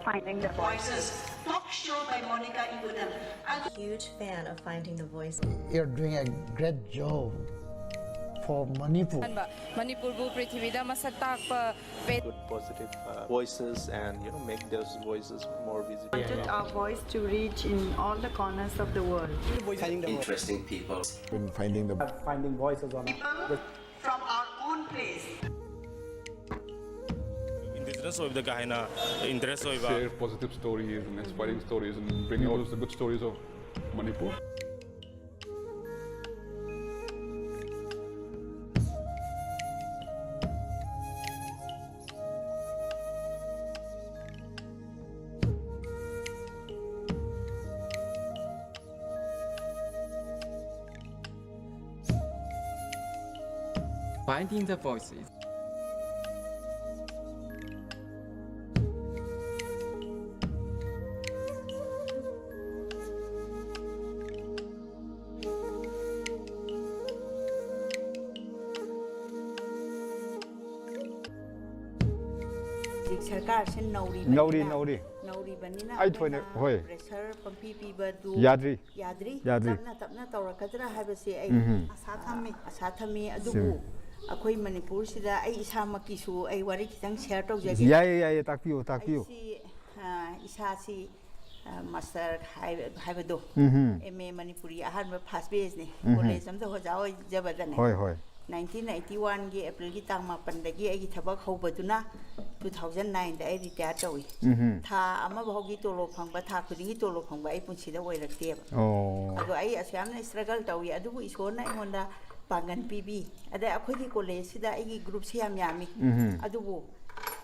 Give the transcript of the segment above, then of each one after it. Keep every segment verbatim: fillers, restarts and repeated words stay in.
Finding the Voices. Voices, talk show by Monica Igudam. Huge fan of Finding the Voice. You're doing a great job for Manipur. ꯑꯍꯥꯟꯕ ꯃꯅꯤꯄꯨꯔꯕꯨ ꯄ꯭ꯔꯤꯊꯤꯕꯤꯗ ꯃꯁꯛ ꯇꯥꯛꯄ ꯄꯦ- Good positive uh, voices and you know make those voices more visible. Wanted our voice to reach in all the corners of the world. Interesting people. Been finding the Finding voices on People from our own place. Indigenous ꯑꯣꯏꯕꯗ ꯀꯥ ꯍꯦꯟꯅ interest ꯑꯣꯏꯕ Share positive stories and inspiring stories and bring out the good stories of Manipur. Finding the Voices. ꯍꯧꯖꯤꯛ ꯁꯔꯀꯥꯔꯁꯦ ꯅꯧꯔꯤꯕꯅꯤꯅ ꯅꯧꯔꯤ ꯅꯧꯔꯤ ꯅꯧꯔꯤꯕꯅꯤꯅ ꯑꯩ ꯊꯣꯏꯅ ꯑꯩꯈꯣꯏꯅ ꯍꯣꯏ pressure ꯄꯪꯄꯤ ꯄꯤꯕꯗꯨ ꯌꯥꯗ꯭ꯔꯤ ꯌꯥꯗ꯭ꯔꯤ ꯌꯥꯗ꯭ꯔꯤ꯫ ꯇꯞꯅ ꯇꯞꯅ ꯇꯧꯔꯛꯀꯗ꯭ꯔꯥ ꯍꯥꯏꯕꯁꯤ ꯑꯩ ꯎꯝ꯫ ꯑꯁꯥ ꯊꯝꯃꯤ ꯑꯁꯥ ꯊꯝꯃꯤ ꯑꯗꯨꯕꯨ ꯑꯩꯈꯣꯏ ꯃꯅꯤꯄꯨꯔꯁꯤꯗ ꯑꯩ ꯏꯁꯥꯃꯛꯀꯤꯁꯨ ꯑꯩ ꯋꯥꯔꯤ ꯈꯤꯇꯪ ꯁꯤꯌꯔ ꯇꯧꯖꯒꯦ꯫ ꯌꯥꯏꯌꯦ ꯌꯥꯏꯌꯦ ꯇꯥꯛꯄꯤꯌꯨ ꯇꯥꯛꯄꯤꯌꯨ꯫ ꯑꯩꯁꯤ ꯑ, ꯏꯁꯥꯁꯤ ꯑ, ꯃꯥꯁꯇꯔ ꯍꯥꯏꯕ- ꯍꯥꯏꯕꯗꯣ ꯎꯝ꯫ ꯑꯦꯝ ꯑꯦ ꯃꯅꯤꯄꯨꯔꯤ ꯑꯍꯥꯟꯕ ꯐꯥꯔꯁ ꯕꯦꯁꯅꯤ꯫ ꯎꯝ꯫ ꯀꯣꯂꯦꯖ ꯑꯃꯗ ꯑꯣꯖꯥ ꯑꯣꯏꯖꯕꯗꯅꯦ꯫ ꯍꯣꯏ ꯍꯣꯏ꯫ ꯅꯥꯏꯟꯇꯤꯟ ꯑꯩꯠꯇꯤ ꯋꯥꯟꯒꯤ ꯑꯦꯄ꯭ꯔꯤꯜꯒꯤ ꯇꯥꯡ ꯃꯥꯄꯟꯗꯒꯤ ꯑꯩꯒꯤ ꯊꯕꯛ ꯍꯧꯕꯗꯨꯅ ꯇꯨ ꯊꯥꯎꯖꯟ ꯅꯥꯏꯟꯗ ꯑꯩ ꯔꯤꯇꯥꯌꯔ ꯇꯧꯏ꯫ ꯎꯝ꯫ ꯊꯥ ꯑꯃ ꯐꯥꯎꯒꯤ ꯇꯣꯂꯣꯞ ꯐꯪꯕ ꯊꯥ ꯈꯨꯗꯤꯡꯒꯤ ꯇꯣꯂꯣꯞ ꯐꯪꯕ ꯑꯩ ꯄꯨꯟꯁꯤꯗ ꯑꯣꯏꯔꯛꯇꯦꯕ꯫ ꯑꯣ꯫ ꯑꯗꯣ ꯑꯩ ꯑꯁꯨꯛ ꯌꯥꯝꯅ ꯏꯁꯇ꯭ꯔꯒꯜ ꯇꯧꯏ ꯑꯗꯨꯕꯨ ꯏꯁꯣꯔꯅ ꯑꯩꯉꯣꯟꯗ ꯄꯥꯡꯒꯟ ꯄꯤꯕꯤ꯫ ꯑꯗꯩ ꯑꯩꯈꯣꯏꯒꯤ ꯀꯣꯂꯦꯖꯁꯤꯗ ꯑꯩꯒꯤ ꯒ꯭ꯔꯨꯞꯁꯤ ꯌꯥꯝ ꯌꯥꯝꯃꯤ꯫ ꯎꯝ꯫ ꯑꯗꯨꯕꯨ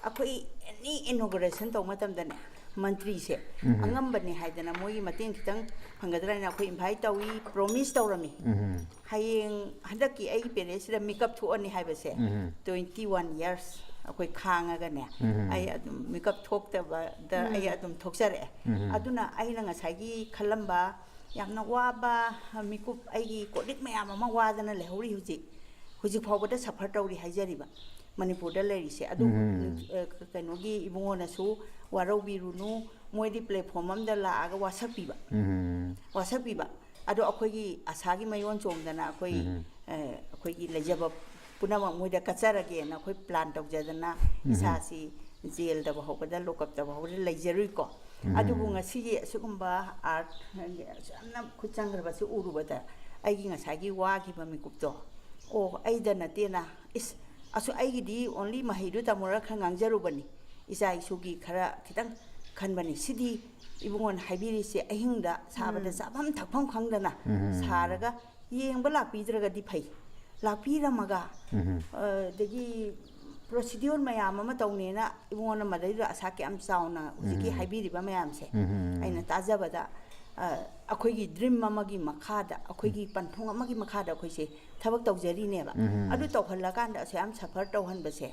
ꯑꯩꯈꯣꯏ ꯑꯦꯅꯤ ꯏꯅꯣꯒ꯭ꯔꯦꯁꯟ ꯇꯧꯕ ꯃꯇꯝꯗꯅꯦ ꯃꯟꯇ꯭ꯔꯤꯁꯦ ꯎꯝ꯫ ꯑꯉꯝꯕꯅꯤ ꯍꯥꯏꯗꯅ ꯃꯣꯏꯒꯤ ꯃꯇꯦꯡ ꯈꯤꯇꯪ ꯐꯪꯒꯗ꯭ꯔꯥ ꯍꯥꯏꯅ ꯑꯩꯈꯣꯏ ꯏꯟꯚꯥꯏꯠ ꯇꯧꯏ ꯄ꯭ꯔꯣꯃꯤꯁ ꯇꯧꯔꯝꯃꯤ꯫ ꯎꯝ꯫ ꯍꯌꯦꯡ ꯍꯟꯗꯛꯀꯤ ꯑꯩꯒꯤ ꯄꯦꯔꯦꯟꯁꯁꯤꯗ ꯃꯤꯀꯞ ꯊꯣꯛꯑꯅꯤ ꯍꯥꯏꯕꯁꯦ ꯎꯝ꯫ ꯇ꯭ꯋꯦꯟꯇꯤ ꯋꯥꯟ ꯌꯔꯁ ꯑꯩꯈꯣꯏ ꯈꯥꯡꯉꯒꯅꯦ ꯎꯝ꯫ ꯑꯩ ꯑꯗꯨꯝ ꯃꯤꯀꯞ ꯊꯣꯛꯇꯕꯗ ꯑꯩ ꯑꯗꯨꯝ ꯊꯣꯛꯆꯔꯛꯑꯦ꯫ ꯎꯝ꯫ ꯑꯗꯨꯅ ꯑꯩꯅ ꯉꯁꯥꯏꯒꯤ ꯈꯜꯂꯝꯕ ꯌꯥꯝꯅ ꯋꯥꯕ ꯃꯤꯀꯨꯞ ꯑꯩꯒꯤ ꯀꯣꯂꯤꯛ ꯃꯌꯥꯝ ꯑꯃ ꯋꯥꯗꯅ ꯂꯩꯍꯧꯔꯤ ꯍꯧꯖꯤꯛ꯫ ꯍꯧꯖꯤꯛ ꯐꯥꯎꯕꯗ ꯁꯐꯔ ꯇꯧꯔꯤ ꯍꯥꯏꯖꯔꯤꯕ ꯃꯅꯤꯄꯨꯔꯗ ꯂꯩꯔꯤꯁꯦ꯫ ꯑꯗꯨ, ꯎꯝ꯫ ꯑ, ꯀꯩꯅꯣꯒꯤ ꯏꯕꯨꯡꯉꯣꯅꯁꯨ ꯋꯥꯔꯧꯕꯤꯔꯨꯅꯨ, ꯃꯣꯏꯗꯤ ꯄ꯭ꯂꯦꯠꯐꯣꯝ ꯑꯃꯗ ꯂꯥꯛꯑꯒ ꯋꯥꯁꯛꯄꯤꯕ, ꯎꯝ꯫ ꯋꯥꯁꯛꯄꯤꯕ꯫ ꯑꯗꯣ ꯑꯩꯈꯣꯏꯒꯤ ꯑꯁꯥꯒꯤ ꯃꯌꯣꯟ ꯆꯣꯡꯗꯅ ꯑꯩꯈꯣꯏ, ꯎꯝ꯫ ꯑ, ꯑꯩꯈꯣꯏꯒꯤ ꯂꯩꯖꯕ ꯄꯨꯝꯅꯃꯛ ꯃꯣꯏꯗ ꯀꯠꯆꯔꯒꯦꯅ ꯑꯩꯈꯣꯏ ꯄ꯭ꯂꯥꯟ ꯇꯧꯖꯗꯅ, ꯎꯝ꯫ ꯏꯁꯥꯁꯤ ꯖꯦꯜꯗꯕꯨ ꯍꯧꯒꯗ, ꯂꯣꯀꯞꯇꯕꯨ ꯍꯧꯒꯗ ꯂꯩꯖꯔꯨꯏꯀꯣ꯫ ꯎꯝ꯫ ꯑꯗꯨꯕꯨ ꯉꯁꯤꯒꯤ ꯑꯁꯤꯒꯨꯝꯕ ꯑꯥꯔꯠ ꯌꯥꯝꯅ ꯈꯨꯠ ꯆꯪꯈ꯭ꯔꯕꯁꯤ ꯎꯔꯨꯕꯗ ꯑꯩꯒꯤ ꯉꯁꯥꯏꯒꯤ ꯋꯥꯈꯤꯕ ꯃꯤꯀꯨꯞꯇꯣ, ꯑꯣ, ꯑꯩꯗ ꯅꯠꯇꯦꯅ, ꯏꯁ, ꯑꯁꯨ ꯑꯩꯒꯤꯗꯤ only ꯃꯍꯩꯗꯨ ꯇꯝꯃꯨꯔ ꯈꯔ ꯉꯥꯡꯖꯔꯨꯕꯅꯤ, ꯏꯆꯥ ꯏꯁꯨꯒꯤ ꯈꯔ ꯈꯤꯇꯪ ꯈꯟꯕꯅꯤ꯫ ꯁꯤꯗꯤ ꯏꯕꯨꯡꯉꯣꯅ ꯍꯥꯏꯕꯤꯔꯤꯁꯦ ꯑꯍꯤꯡꯗ ꯁꯥꯕꯗ ꯎꯝ꯫ ꯆꯥꯐꯝ ꯊꯛꯐꯝ ꯈꯪꯗꯅ ꯎꯝ꯫ ꯁꯥꯔꯒ ꯌꯦꯡꯕ ꯂꯥꯛꯄꯤꯗ꯭ꯔꯒꯗꯤ ꯐꯩ, ꯂꯥꯛꯄꯤꯔꯝꯃꯒ, ꯎꯝ꯫ ꯑ, ꯑꯗꯒꯤ ꯄ꯭ꯔꯣꯁꯤꯗ꯭ꯌꯨꯔ ꯃꯌꯥꯝ ꯑꯃ ꯇꯧꯅꯦꯅ ꯏꯕꯨꯡꯉꯣꯅ ꯃꯗꯩꯗꯨꯗ ꯑꯁꯥ ꯀꯌꯥꯝ ꯆꯥꯎꯅ ꯍꯧꯖꯤꯛꯀꯤ ꯎꯝ꯫ ꯍꯥꯏꯕꯤꯔꯤꯕ ꯃꯌꯥꯝꯁꯦ ꯎꯝ꯫ ꯑꯩꯅ ꯇꯥꯖꯕꯗ, ꯑ, ꯑꯩꯈꯣꯏꯒꯤ ꯗ꯭ꯔꯤꯝ ꯑꯃꯒꯤ ꯃꯈꯥꯗ, ꯑꯩꯈꯣꯏꯒꯤ ꯄꯟꯊꯨꯡ ꯑꯃꯒꯤ ꯃꯈꯥꯗ ꯑꯩꯈꯣꯏꯁꯦ ꯊꯕꯛ ꯇꯧꯖꯔꯤꯅꯦꯕ꯫ ꯎꯝ꯫ ꯑꯗꯨ ꯇꯧꯍꯜꯂꯀꯥꯟꯗ ꯑꯁꯨꯛ ꯌꯥꯝ ꯁꯐꯔ ꯇꯧꯍꯟꯕꯁꯦ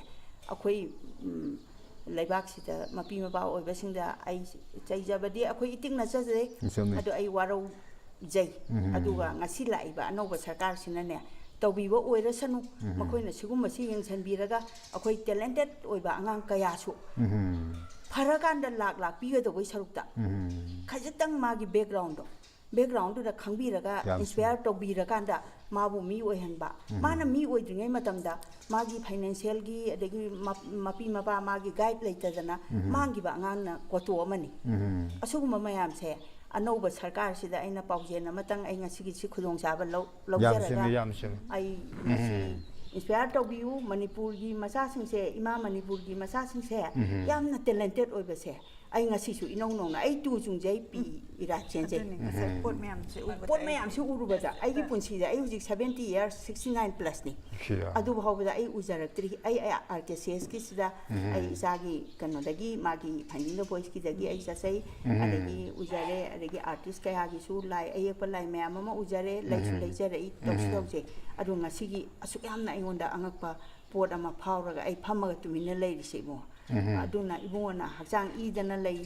ꯑꯩꯈꯣꯏ, ꯎꯝ, ꯂꯩꯕꯥꯛꯁꯤꯗ ꯃꯄꯤ ꯃꯄꯥ ꯑꯣꯏꯕꯁꯤꯡꯗ ꯑꯩ ꯆꯩꯖꯕꯗꯤ ꯑꯩꯈꯣꯏ ꯏꯇꯤꯛꯅ ꯆꯖꯩ꯫ ꯆꯨꯝꯃꯤ꯫ ꯑꯗꯣ ꯑꯩ ꯋꯥꯔꯧꯖꯩ꯫ ꯎꯝ꯫ ꯑꯗꯨꯒ ꯉꯁꯤ ꯂꯥꯛꯏꯕ ꯑꯅꯧꯕ ꯁꯔꯀꯥꯔꯁꯤꯅꯅꯦ, ꯇꯧꯕꯤꯕ ꯑꯣꯏꯔꯁꯅꯨ꯫ ꯎꯝ꯫ ꯃꯈꯣꯏꯅ ꯁꯤꯒꯨꯝꯕꯁꯤ ꯌꯦꯡꯁꯤꯟꯕꯤꯔꯒ ꯑꯩꯈꯣꯏ ꯇꯦꯂꯦꯟꯇꯦꯠ ꯑꯣꯏꯕ ꯑꯉꯥꯡ ꯀꯌꯥꯁꯨ ꯎꯝ꯫ ꯐꯔꯀꯥꯟꯗ ꯂꯥꯛ ꯂꯥꯛ ꯄꯤꯒꯗꯧꯕꯩ ꯁꯔꯨꯛꯇ ꯎꯝ꯫ ꯈꯖꯤꯛꯇꯪ ꯃꯥꯒꯤ ꯕꯦꯛꯒ꯭ꯔꯥꯎꯟꯗꯣ, ꯕꯦꯛꯒ꯭ꯔꯥꯎꯟꯗꯨꯗ ꯈꯪꯕꯤꯔꯒ, ꯌꯥꯝ ꯏꯟꯁꯄꯌꯔ ꯇꯧꯕꯤꯔꯀꯥꯟꯗ ꯃꯥꯕꯨ ꯃꯤ ꯑꯣꯏꯍꯟꯕ꯫ ꯎꯝ꯫ ꯃꯥꯅ ꯃꯤ ꯑꯣꯏꯗ꯭ꯔꯤꯉꯩ ꯃꯇꯝꯗ ꯃꯥꯒꯤ ꯐꯥꯏꯅꯥꯟꯁꯤꯌꯦꯜꯒꯤ, ꯑꯗꯒꯤ ꯃꯞ-, ꯃꯄꯤ ꯃꯄꯥ ꯃꯥꯒꯤ ꯒꯥꯏꯗ ꯂꯩꯇꯗꯅ ꯎꯝ꯫ ꯃꯥꯡꯈꯤꯕ ꯑꯉꯥꯡꯅ ꯀꯣꯇꯣ ꯑꯃꯅꯤ꯫ ꯎꯝ꯫ ꯑꯁꯤꯒꯨꯝꯕ ꯃꯌꯥꯝꯁꯦ ꯑꯅꯧꯕ ꯁꯔꯀꯥꯔꯁꯤꯗ ꯑꯩꯅ ꯄꯥꯎꯖꯦꯜ ꯑꯃꯇꯪ ꯑꯩ ꯉꯁꯤꯒꯤ ꯁꯤ ꯈꯨꯗꯣꯡꯆꯥꯕ ꯂꯧ-, ꯌꯥꯝ ꯂꯧꯖꯔꯒ ꯆꯨꯝꯃꯤ, ꯌꯥꯝ ꯆꯨꯝꯃꯤ꯫ ꯑꯩ ꯉꯁꯤ ꯎꯝ꯫ ꯏꯟꯁꯄꯌꯔ ꯇꯧꯕꯤꯌꯨ꯫ ꯃꯅꯤꯄꯨꯔꯒꯤ ꯃꯆꯥꯁꯤꯡꯁꯦ, ꯏꯃꯥ ꯃꯅꯤꯄꯨꯔꯒꯤ ꯃꯆꯥꯁꯤꯡꯁꯦ ꯎꯝ꯫ ꯌꯥꯝꯅ ꯇꯦꯂꯦꯟꯇꯦꯠ ꯑꯣꯏꯕꯁꯦ ꯑꯩ ꯉꯁꯤꯁꯨ ꯏꯅꯧ ꯅꯧꯅ ꯑꯩ ꯇꯨ ꯆꯨꯡꯖꯩ ꯄꯤ ꯏꯔꯥ ꯆꯦꯟꯖꯩ꯫ ꯑꯗꯨꯅꯤ, ꯉꯁꯥꯏ ꯎꯝ꯫ ꯄꯣꯠ ꯃꯌꯥꯝꯁꯦ ꯎꯕꯗ ꯄꯣꯠ ꯑꯩ ꯃꯌꯥꯝꯁꯤ ꯎꯔꯨꯕꯗ ꯑꯩꯒꯤ ꯄꯨꯟꯁꯤꯗ ꯑꯩ ꯍꯧꯖꯤꯛ seventy years, sixty nine plus ꯅꯤ꯫ ꯁꯤꯌꯥ꯫ ꯑꯗꯨ ꯐꯥꯎꯕꯗ ꯑꯩ ꯎꯖꯔꯛꯇ꯭ꯔꯤ꯫ ꯑꯩ, ꯑꯩ ꯑꯥꯔ ꯀꯦ ꯁꯤ ꯑꯦꯁꯀꯤꯁꯤꯗ ꯎꯝ꯫ ꯑꯩ ꯏꯆꯥꯒꯤ ꯀꯩꯅꯣꯗꯒꯤ, ꯃꯥꯒꯤ Finding the Voiceꯀꯤꯗꯒꯤ ꯑꯩ ꯆꯠꯆꯩ, ꯎꯝ꯫ ꯑꯗꯒꯤ ꯎꯖꯔꯦ, ꯑꯗꯒꯤ ꯑꯥꯔꯇꯤꯁ ꯀꯌꯥꯒꯤꯁꯨ ꯂꯥꯏ ꯑꯌꯦꯛꯄ ꯂꯥꯏ ꯃꯌꯥꯝ ꯑꯃ ꯎꯖꯔꯦ, ꯂꯩꯁꯨ ꯎꯝ꯫ ꯂꯩꯖꯔꯛꯏ, ꯇꯧꯁꯨ ꯎꯝ꯫ ꯇꯧꯖꯩ꯫ ꯑꯗꯣ ꯉꯁꯤꯒꯤ ꯑꯁꯨꯛ ꯌꯥꯝꯅ ꯑꯩꯉꯣꯟꯗ ꯑꯉꯛꯄ ꯄꯣꯠ ꯑꯃ ꯐꯥꯎꯔꯒ ꯑꯩ ꯐꯝꯃꯒ ꯇꯨꯃꯤꯟꯅ ꯂꯩꯔꯤꯁꯦ ꯏꯕꯨꯡꯉꯣ꯫ ꯎꯝ꯫ ꯑꯗꯨꯅ ꯏꯕꯨꯡꯉꯣꯅ ꯍꯛꯆꯥꯡ ꯏꯗꯅ ꯂꯩ,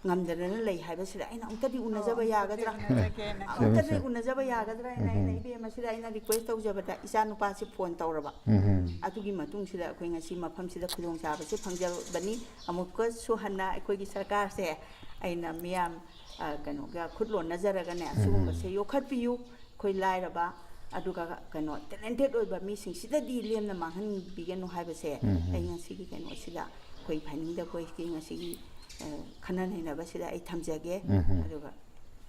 ꯉꯝꯗꯗꯅ ꯂꯩ ꯍꯥꯏꯕꯁꯤꯗ ꯑꯩꯅ ꯑꯃꯨꯛꯇꯗꯤ ꯎꯅꯖꯕ ꯑꯣ, ꯌꯥꯒꯗ꯭ꯔꯥ? ꯎꯅꯖꯒꯦꯅ꯫ ꯑꯃꯨꯛꯇꯗꯤ ꯆꯨꯝꯃꯤ, ꯆꯨꯝꯃꯤ꯫ ꯎꯅꯖꯕ ꯌꯥꯒꯗ꯭ꯔꯥ ꯍꯥꯏꯅ ꯎꯝ꯫ ꯑꯩꯅ ꯏꯕꯦꯝꯃ ꯁꯤꯗ ꯑꯩꯅ ꯔꯤꯀ꯭ꯋꯦꯁ ꯇꯧꯖꯕꯗ ꯏꯆꯥ ꯅꯨꯄꯥꯁꯤ ꯐꯣꯟ ꯇꯧꯔꯕ꯫ ꯎꯝ꯫ ꯑꯗꯨꯒꯤ ꯃꯇꯨꯡꯁꯤꯗ ꯑꯩꯈꯣꯏ ꯉꯁꯤ ꯃꯐꯝꯁꯤꯗ ꯈꯨꯗꯣꯡꯆꯥꯕꯁꯦ ꯐꯪꯖꯕꯅꯤ꯫ ꯑꯃꯨꯛꯀꯁꯨ ꯍꯟꯅ ꯑꯩꯈꯣꯏꯒꯤ ꯁꯔꯀꯥꯔꯁꯦ ꯑꯩꯅ ꯃꯤꯌꯥꯝ, ꯑ, ꯀꯩꯅꯣꯒ ꯈꯨꯠ ꯂꯣꯟꯅꯖꯔꯒꯅꯦ, ꯑꯁꯤꯒꯨꯝꯕꯁꯦ ꯌꯣꯛꯈꯠꯄꯤꯌꯨ꯫ ꯑꯩꯈꯣꯏ ꯂꯥꯏꯔꯕ, ꯑꯗꯨꯒ ꯀꯩꯅꯣ ꯇꯦꯂꯦꯟꯇꯦꯠ ꯑꯣꯏꯕ ꯃꯤꯁꯤꯡꯁꯤꯗꯗꯤ ꯂꯦꯝꯅ ꯃꯥꯡꯍꯟꯕꯤꯒꯅꯨ ꯍꯥꯏꯕꯁꯦ ꯎꯝ꯫ ꯑꯩ ꯉꯁꯤꯒꯤ ꯀꯩꯅꯣꯁꯤꯗ ꯑꯩꯈꯣꯏ ꯐꯥꯏꯅꯤꯡꯗ ꯑꯩꯈꯣꯏꯒꯤ ꯉꯁꯤꯒꯤ, ꯑ, ꯈꯟꯅ ꯅꯩꯅꯕꯁꯤꯗ ꯑꯩ ꯊꯝꯖꯒꯦ꯫ ꯎꯝ꯫ ꯑꯗꯨꯒ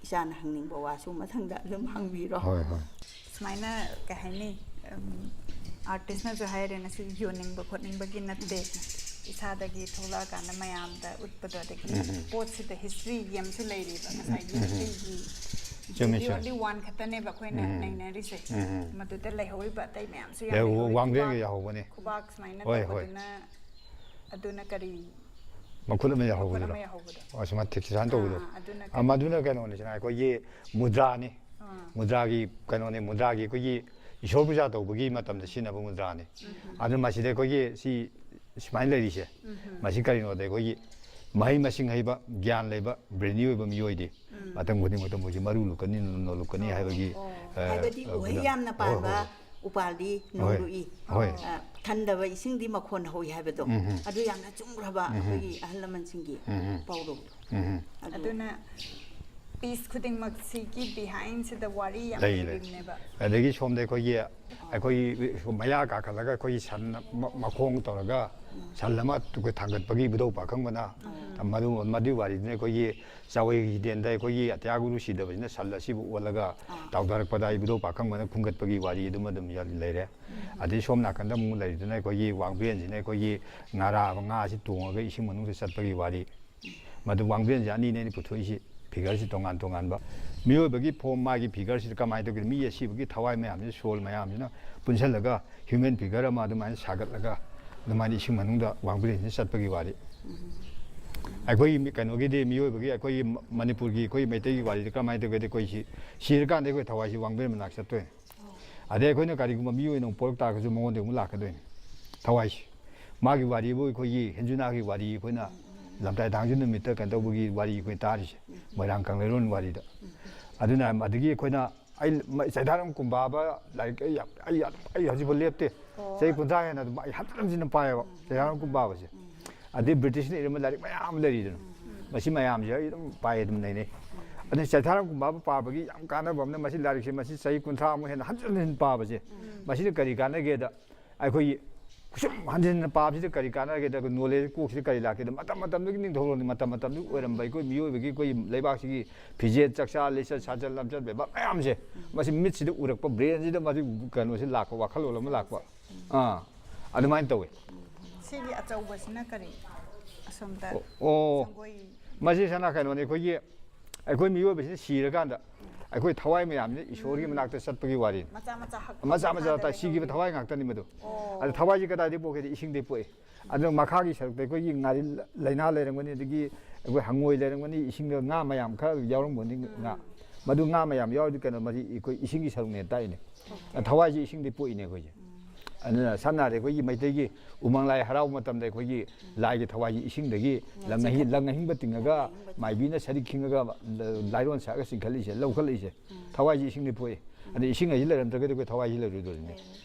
ꯏꯆꯥꯅ ꯍꯪꯅꯤꯡꯕ ꯋꯥꯁꯨ ꯃꯊꯪꯗ ꯑꯗꯨꯝ ꯍꯪꯕꯤꯔꯣ꯫ ꯍꯣꯏ, ꯍꯣꯏ꯫ ꯁꯨꯃꯥꯏꯅ, ꯀꯩ ꯍꯥꯏꯅꯤ, ꯑꯥꯔꯇꯤꯁꯅꯁꯨ ꯍꯥꯏꯔꯦ, ꯉꯁꯤ ꯌꯣꯟꯅꯤꯡꯕ ꯈꯣꯠꯅꯤꯡꯕꯒꯤ ꯅꯠꯇꯦ, ꯏꯁꯥꯗꯒꯤ ꯊꯣꯛꯂꯛꯑꯀꯥꯟꯗ ꯃꯌꯥꯝꯗ ꯎꯠꯄꯗꯣ, ꯑꯗꯒꯤ ꯄꯣꯠꯁꯤꯗ ꯍꯤꯁꯇ꯭ꯔꯤꯒꯤ ꯑꯃꯁꯨ ꯂꯩꯔꯤꯕ, ꯉꯁꯥꯏꯒꯤ ꯑꯩꯈꯣꯏꯒꯤ ꯆꯨꯝꯃꯤ, ꯖꯦ ꯕꯤ ꯆꯨꯝꯃꯤ꯫ ꯑꯣꯟꯂꯤ ꯋꯥꯟ ꯈꯛꯇꯅꯦꯕ ꯑꯩꯈꯣꯏꯅ ꯎꯝ꯫ ꯅꯩꯅꯔꯤꯁꯦ꯫ ꯎꯝ꯫ ꯃꯗꯨꯗ ꯂꯩꯍꯧꯔꯤꯕ ꯑꯇꯩ ꯃꯌꯥꯝꯁꯨ ꯌꯥꯝ ꯂꯩꯍꯧ-, ꯂꯩꯍꯧꯔꯤ꯫ ꯋꯥꯡꯕ꯭ꯔꯦꯟꯒ ꯈꯨꯕꯥꯛ-, ꯌꯥꯍꯧꯕꯅꯦ꯫ ꯈꯨꯕꯥꯛ ꯁꯨꯃꯥꯏꯅ ꯍꯣꯏ, ꯍꯣꯏ꯫ ꯇꯧꯕꯗꯨꯅ, ꯑꯗꯨꯅ ꯀꯔꯤ ꯃꯈꯨꯠ ꯑꯃ ꯃꯈꯨꯠ ꯌꯥꯍꯧꯕꯗꯨꯔꯣ? ꯑꯃ ꯌꯥꯍꯧꯕꯗꯣ? ꯑꯣ, ꯁꯨꯃꯥꯏꯅ ꯊꯤꯛ ꯁꯨꯃꯥꯏꯅ ꯇꯧꯕꯗꯣ꯫ ꯑꯥ, ꯑꯗꯨꯅ ꯑ, ꯀꯔꯤ? ꯃꯗꯨꯅ ꯀꯩꯅꯣꯅꯤꯁꯤꯅ ꯑꯩꯈꯣꯏꯒꯤ ꯃꯨꯗ꯭ꯔꯥꯅꯤ꯫ ꯑꯥ꯫ ꯃꯨꯗ꯭ꯔꯥꯒꯤ ꯀꯩꯅꯣꯅꯦ, ꯃꯨꯗ꯭ꯔꯥꯒꯤ ꯑꯩꯈꯣꯏꯒꯤ ꯏꯁꯣꯔ ꯄꯨꯖꯥ ꯇꯧꯕꯒꯤ ꯃꯇꯝꯗ ꯁꯤꯖꯤꯟꯅꯕ ꯃꯨꯗ꯭ꯔꯥꯅꯤ꯫ ꯑꯗꯨ ꯃꯁꯤꯗ ꯑꯩꯈꯣꯏꯒꯤ ꯁꯤ ꯁꯨꯃꯥꯏꯅ ꯂꯩꯔꯤꯁꯦ, ꯃꯁꯤ ꯀꯔꯤꯅꯣꯗ ꯑꯩꯈꯣꯏꯒꯤ ꯃꯍꯩ ꯃꯁꯤꯡ ꯍꯩꯕ, ꯒ꯭ꯌꯥꯟ ꯂꯩꯕ, ꯕ꯭ꯔꯦꯅꯤ ꯑꯣꯏꯕ ꯃꯤꯑꯣꯏꯗꯤ ꯃꯇꯝ ꯈꯨꯗꯤꯡꯃꯛꯇ ꯃꯣꯏꯁꯤ ꯃꯔꯨ ꯂꯨꯞꯀꯅꯤ, ꯅꯣꯂꯨꯛꯀꯅꯤ ꯍꯥꯏꯕꯒꯤ, ꯑꯣ, ꯑ, ꯍꯥꯏꯕꯗꯤ ꯑ, ꯎꯍꯩ ꯀꯩꯅꯣ-, ꯌꯥꯝꯅ ꯍꯣꯏ, ꯍꯣꯏ, ꯄꯥꯟꯕ ꯍꯣꯏ꯫ ꯎꯄꯥꯜꯗꯤ ꯍꯣꯏ꯫ ꯅꯣꯡꯂꯨꯏ꯫ ꯍꯣꯏ꯫ ꯑ, ꯊꯟꯗꯕ ꯏꯁꯤꯡꯗꯤ ꯃꯈꯣꯟ ꯍꯧꯏ ꯍꯥꯏꯕꯗꯣ, ꯎꯝ, ꯎꯝ꯫ ꯑꯗꯨ ꯌꯥꯝꯅ ꯆꯨꯝꯈ꯭ꯔꯕ ꯑꯩꯈꯣꯏꯒꯤ ꯑꯍꯜ ꯂꯃꯟꯁꯤꯡꯒꯤ ꯎꯝ, ꯎꯝ꯫ ꯄꯥꯎꯔꯧꯗꯣ꯫ ꯎꯝ, ꯎꯝ꯫ ꯑꯗꯨ ꯑꯗꯨꯅ ꯄꯤꯁ ꯈꯨꯗꯤꯡꯃꯛꯁꯤꯒꯤ ꯕꯤꯍꯥꯏꯟꯁꯤꯗ ꯋꯥꯔꯤ ꯌꯥꯝ ꯂꯩ, ꯂꯩ꯫ ꯂꯩꯔꯤꯕꯅꯦꯕ꯫ ꯑꯗꯒꯤ ꯁꯣꯝꯗ ꯑꯩꯈꯣꯏꯒꯤ, ꯑꯩꯈꯣꯏꯒꯤ ꯃꯌꯥ ꯀꯥꯈꯠꯂꯒ ꯑꯩꯈꯣꯏꯒꯤ ꯁꯟ ꯃ-, ꯃꯈꯣꯡ ꯇꯧꯔꯒ ꯁꯟ ꯑꯃ ꯇꯨ-, ꯊꯥꯡꯒꯠꯄꯒꯤ ꯏꯕꯨꯙꯧ ꯄꯥꯈꯪꯕꯅ ꯃꯗꯨ, ꯃꯗꯨꯒꯤ ꯋꯥꯔꯤꯗꯨꯅ ꯑꯩꯈꯣꯏꯒꯤ ꯆꯥꯎꯋꯩ ꯍꯤꯗꯦꯟꯗ ꯑꯩꯈꯣꯏꯒꯤ ꯑꯇꯤꯌꯥ ꯒꯨꯔꯨ ꯁꯤꯗꯕꯁꯤꯅ ꯁꯟ ꯑꯁꯤꯕꯨ ꯑꯣꯜꯂꯒ ꯇꯥꯎꯊꯔꯛꯄꯗ ꯏꯕꯨꯙꯧ ꯄꯥꯈꯪꯕꯅ ꯈꯨꯝꯒꯠꯄꯒꯤ ꯋꯥꯔꯤ ꯑꯗꯨꯃ ꯑꯗꯨꯝ ꯌꯥ-, ꯂꯩꯔꯦ꯫ ꯑꯗꯩ ꯁꯣꯝ ꯅꯥꯀꯟꯗ ꯑꯃꯨꯛ ꯂꯩꯔꯤꯗꯨꯅ ꯑꯩꯈꯣꯏꯒꯤ ꯋꯥꯡꯕ꯭ꯔꯦꯟꯁꯤꯅ ꯑꯩꯈꯣꯏꯒꯤ ꯉꯥꯔꯥ ꯉꯥ ꯑꯁꯤ ꯇꯣꯡꯉꯒ ꯏꯁꯤꯡ ꯃꯅꯨꯡꯗ ꯆꯠꯄꯒꯤ ꯋꯥꯔꯤ꯫ ꯃꯗꯨ ꯋꯥꯡꯕ꯭ꯔꯦꯟꯁꯦ ꯑꯅꯤꯅꯦ ꯑꯩꯅ ꯄꯨꯊꯣꯛꯏꯁꯤ, ꯐꯤꯒꯔꯁꯤ ꯇꯣꯉꯥꯟ ꯇꯣꯉꯥꯟꯕ꯫ ꯃꯤꯑꯣꯏꯕꯒꯤ ꯐꯣꯝ, ꯃꯥꯒꯤ ꯐꯤꯒꯔꯁꯤꯗ ꯀꯃꯥꯏꯅ ꯇꯧꯒꯦ? ꯃꯤ ꯑꯁꯤꯕꯒꯤ ꯊꯋꯥꯏ ꯃꯌꯥꯝꯁꯤ, ꯁꯣꯜ ꯃꯌꯥꯝꯁꯤꯅ ꯄꯨꯟꯁꯤꯜꯂꯒ ꯍ꯭ꯌꯨꯃꯦꯟ ꯐꯤꯒꯔ ꯑꯃ ꯑꯗꯨꯃꯥꯏꯅ ꯁꯥꯒꯠꯂꯒ ꯑꯗꯨꯃꯥꯏꯅ ꯏꯁꯤꯡ ꯃꯅꯨꯡꯗ ꯋꯥꯡꯕ꯭ꯔꯦꯟꯁꯤꯅ ꯆꯠꯄꯒꯤ ꯋꯥꯔꯤ꯫ ꯑꯩꯈꯣꯏꯒꯤ ꯃꯤ-, ꯀꯩꯅꯣꯒꯤꯗꯤ, ꯃꯤꯑꯣꯏꯕꯒꯤ, ꯑꯩꯈꯣꯏꯒꯤ ꯃ-, ꯃꯅꯤꯄꯨꯔꯒꯤ ꯑꯩꯈꯣꯏꯒꯤ ꯃꯩꯇꯩꯒꯤ ꯋꯥꯔꯤꯗꯤ ꯀꯃꯥꯏꯅ ꯇꯧꯒꯦꯗꯤ, ꯑꯩꯈꯣꯏ ꯁꯤ-, ꯁꯤꯔꯀꯥꯟꯗ ꯑꯩꯈꯣꯏ ꯊꯋꯥꯏꯁꯤ ꯋꯥꯡꯕ꯭ꯔꯦꯟ ꯃꯅꯥꯛ ꯆꯠꯇꯣꯏꯅꯤ꯫ ꯑꯗꯩ ꯑꯩꯈꯣꯏꯅ ꯀꯔꯤꯒꯨꯝꯕ ꯃꯤ ꯑꯣꯏꯅ ꯑꯃꯨꯛ ꯄꯣꯛꯂꯛ ꯇꯥꯔꯒꯁꯨ ꯃꯉꯣꯟꯗ ꯑꯃꯨꯛ ꯂꯥꯛꯀꯗꯣꯏꯅꯤ ꯊꯋꯥꯏꯁꯤ꯫ ꯃꯥꯒꯤ ꯋꯥꯔꯤꯕꯨ, ꯑꯩꯈꯣꯏꯒꯤ ꯍꯦꯟꯖꯨꯅꯥꯒꯤ ꯋꯥꯔꯤ ꯑꯩꯈꯣꯏꯅ ꯂꯝꯇꯥꯏ ꯊꯥꯡꯖ ꯅꯨꯃꯤꯠꯇ ꯀꯩꯅꯣ ꯇꯧꯕꯒꯤ ꯋꯥꯔꯤ ꯑꯩꯈꯣꯏ ꯇꯥꯔꯤꯁꯦ, ꯃꯣꯏꯔꯥꯡ ꯀꯪꯂꯩꯔꯣꯟ ꯋꯥꯔꯤꯗ꯫ ꯑꯗꯨꯅ ꯑꯗꯒꯤ ꯑꯩꯈꯣꯏꯅ, ꯑꯩ ꯃ- ꯆꯩꯊꯥꯔꯣꯜ ꯀꯨꯝꯕꯥꯕ ꯂꯥꯏꯔꯤꯛ ꯑꯩ ꯌꯥꯝ, ꯑꯩ ꯌꯥꯝ, ꯑꯩ ꯍꯧꯖꯤꯛꯐꯥꯎ ꯂꯦꯞꯇꯦ꯫ ꯑꯣ꯫ ꯆꯍꯤ ꯀꯨꯟꯊ꯭ꯔꯥ ꯍꯦꯟꯅ ꯑꯗꯨꯝ ꯑꯩ ꯍꯟꯖꯤꯟ ꯍꯟꯖꯤꯟꯅ ꯄꯥꯏꯌꯦꯕ ꯆꯩꯊꯥꯔꯣꯜ ꯀꯨꯝꯕꯥꯕꯁꯦ꯫ ꯑꯗꯩ ꯕ꯭ꯔꯤꯇꯤꯁꯅ ꯏꯔꯝꯕ ꯂꯥꯏꯔꯤꯛ ꯃꯌꯥꯝ ꯑꯃ ꯂꯩꯔꯤꯗꯅ, ꯃꯁꯤ ꯃꯌꯥꯝꯁꯦ ꯑꯩ ꯑꯗꯨꯝ ꯄꯥꯏ, ꯑꯗꯨꯝ ꯅꯩꯅꯩ꯫ ꯑꯗꯨꯅ ꯆꯩꯊꯥꯔꯣꯜ ꯀꯨꯝꯕꯥꯕ ꯄꯥꯕꯒꯤ ꯌꯥꯝ ꯀꯥꯟꯅꯕ ꯑꯃꯅ, ꯃꯁꯤ ꯂꯥꯏꯔꯤꯛꯁꯦ ꯃꯁꯤ ꯆꯍꯤ ꯀꯨꯟꯊ꯭ꯔꯥꯃꯨꯛ ꯍꯦꯟꯅ ꯍꯟꯖꯤꯟ ꯍꯟꯖꯤꯟ ꯄꯥꯕꯁꯦ, ꯃꯁꯤꯅ ꯀꯔꯤ ꯀꯥꯟꯅꯒꯦꯗ, ꯑꯩꯈꯣꯏꯒꯤ ꯁꯨꯝ ꯍꯟꯖꯤꯟ ꯍꯟꯖꯤꯟ ꯄꯥꯕꯁꯤꯗ ꯀꯔꯤ ꯀꯥꯟꯅꯒꯦꯗ, ꯅꯣꯂꯦꯖ ꯀꯣꯛꯁꯤꯗ ꯀꯔꯤ ꯂꯥꯛꯀꯦꯗ, ꯃꯇꯝ ꯃꯇꯝꯗꯨꯒꯤ ꯅꯤꯡꯊꯧꯔꯣꯟ, ꯃꯇꯝ ꯃꯇꯝꯗꯨꯒꯤ ꯑꯣꯏꯔꯝꯕ ꯑꯩꯈꯣꯏ ꯃꯤꯑꯣꯏꯕꯒꯤ, ꯑꯩꯈꯣꯏ ꯂꯩꯕꯥꯛꯁꯤꯒꯤ ꯐꯤꯖꯦꯠ ꯆꯛꯆꯥ ꯂꯤꯆꯠ, ꯁꯥꯖꯠ ꯂꯝꯆꯠ ꯕꯦꯕꯥꯔ ꯃꯌꯥꯝꯁꯦ, ꯃꯁꯤ ꯃꯤꯠꯁꯤꯗ ꯎꯔꯛꯄ, ꯕ꯭ꯔꯦꯟꯁꯤꯗ ꯃꯁꯤ ꯀꯩꯅꯣꯁꯤ ꯂꯥꯛꯄ, ꯋꯥꯈꯜꯂꯣꯟ ꯑꯃ ꯂꯥꯛꯄ꯫ ꯑꯥ, ꯑꯗꯨꯃꯥꯏꯅ ꯇꯧꯋꯦ꯫ ꯁꯤꯒꯤ ꯑꯆꯧꯕꯁꯤꯅ ꯀꯔꯤ? ꯑꯁꯣꯝꯗ ꯑꯣ, ꯁꯪꯒꯣꯏ꯫ ꯃꯁꯤ ꯁꯅꯥ ꯀꯩꯅꯣꯅꯤ, ꯑꯩꯈꯣꯏꯒꯤ, ꯑꯩꯈꯣꯏ ꯃꯤꯑꯣꯏꯕꯁꯤꯅ ꯁꯤꯔꯀꯥꯟꯗ ꯑꯩꯈꯣꯏ ꯊꯋꯥꯏ ꯃꯌꯥꯝꯁꯤ ꯏꯁꯣꯔꯒꯤ ꯃꯅꯥꯛꯇ ꯆꯠꯄꯒꯤ ꯋꯥꯔꯤꯅꯤ꯫ ꯃꯆꯥ ꯃꯆꯥ ꯍꯛ- ꯃꯆꯥ ꯃꯆꯥ ꯃꯈꯥꯗ ꯇꯥ ꯁꯤꯈꯤꯕ ꯂꯩꯍꯧꯔꯤ꯫ ꯊꯋꯥꯏ ꯉꯥꯛꯇꯅꯤ ꯃꯗꯨ꯫ ꯑꯣ꯫ ꯑꯗ ꯊꯋꯥꯏꯁꯤ ꯀꯗꯥꯏꯗꯒꯤ ꯄꯣꯛꯀꯦꯗꯤ ꯏꯁꯤꯡꯗꯒꯤ ꯄꯣꯛꯏ꯫ ꯑꯗꯨꯅ ꯃꯈꯥꯒꯤ ꯁꯔꯨꯛꯇ ꯑꯩꯈꯣꯏꯒꯤ ꯉꯥꯔꯤ, ꯂꯥꯏꯅꯥ ꯂꯩꯔꯝꯒꯅꯤ, ꯑꯗꯒꯤ ꯑꯩꯈꯣꯏ ꯍꯪꯉꯣꯏ ꯂꯩꯔꯝꯒꯅꯤ, ꯏꯁꯤꯡꯗ ꯉꯥ ꯃꯌꯥꯝ ꯈꯔ ꯌꯥꯎꯔꯝꯒꯅꯤ, ꯉꯥ꯫ ꯃꯗꯨ ꯉꯥ ꯃꯌꯥꯝ ꯌꯥꯎꯔꯗꯤ ꯀꯩꯅꯣ, ꯃꯁꯤ ꯑꯩꯈꯣꯏ ꯏꯁꯤꯡꯒꯤ ꯁꯔꯨꯛꯅꯦꯅ ꯇꯥꯛꯏꯅꯦ꯫ ꯊꯋꯥꯏꯁꯤ ꯏꯁꯤꯡꯗꯒꯤ ꯄꯣꯛꯏꯅꯦ ꯑꯩꯈꯣꯏꯁꯦ꯫ ꯑꯗꯨꯅ ꯁꯝꯅ ꯍꯥꯏꯔꯗꯤ ꯑꯩꯈꯣꯏꯒꯤ ꯃꯩꯇꯩꯒꯤ ꯎꯃꯪ ꯂꯥꯏ ꯍꯔꯥꯎꯕ ꯃꯇꯝꯗ ꯑꯩꯈꯣꯏꯒꯤ ꯂꯥꯏꯒꯤ ꯊꯋꯥꯏꯁꯤ ꯏꯁꯤꯡꯗꯒꯤ ꯂꯪ ꯑꯍꯤ-, ꯂꯪ ꯑꯍꯤꯡꯕ ꯇꯤꯡꯉꯒ ꯃꯥꯏꯕꯤꯅ ꯁꯔꯤꯛ ꯈꯤꯡꯉꯒ ꯂꯥꯏꯔꯣꯟ ꯁꯥꯔꯒ ꯆꯤꯡꯈꯠꯂꯤꯁꯦ, ꯂꯧꯈꯠꯂꯛꯏꯁꯦ꯫ ꯊꯋꯥꯏꯁꯤ ꯏꯁꯤꯡꯗꯒꯤ ꯄꯣꯛꯏ꯫ ꯑꯗ ꯏꯁꯤꯡ ꯑꯁꯤ ꯂꯩꯔꯝꯗ꯭ꯔꯒꯗꯤ ꯑꯩꯈꯣꯏ ꯊꯋꯥꯏꯁꯤ ꯂꯩꯔꯣꯏꯗꯣꯏꯅꯤ꯫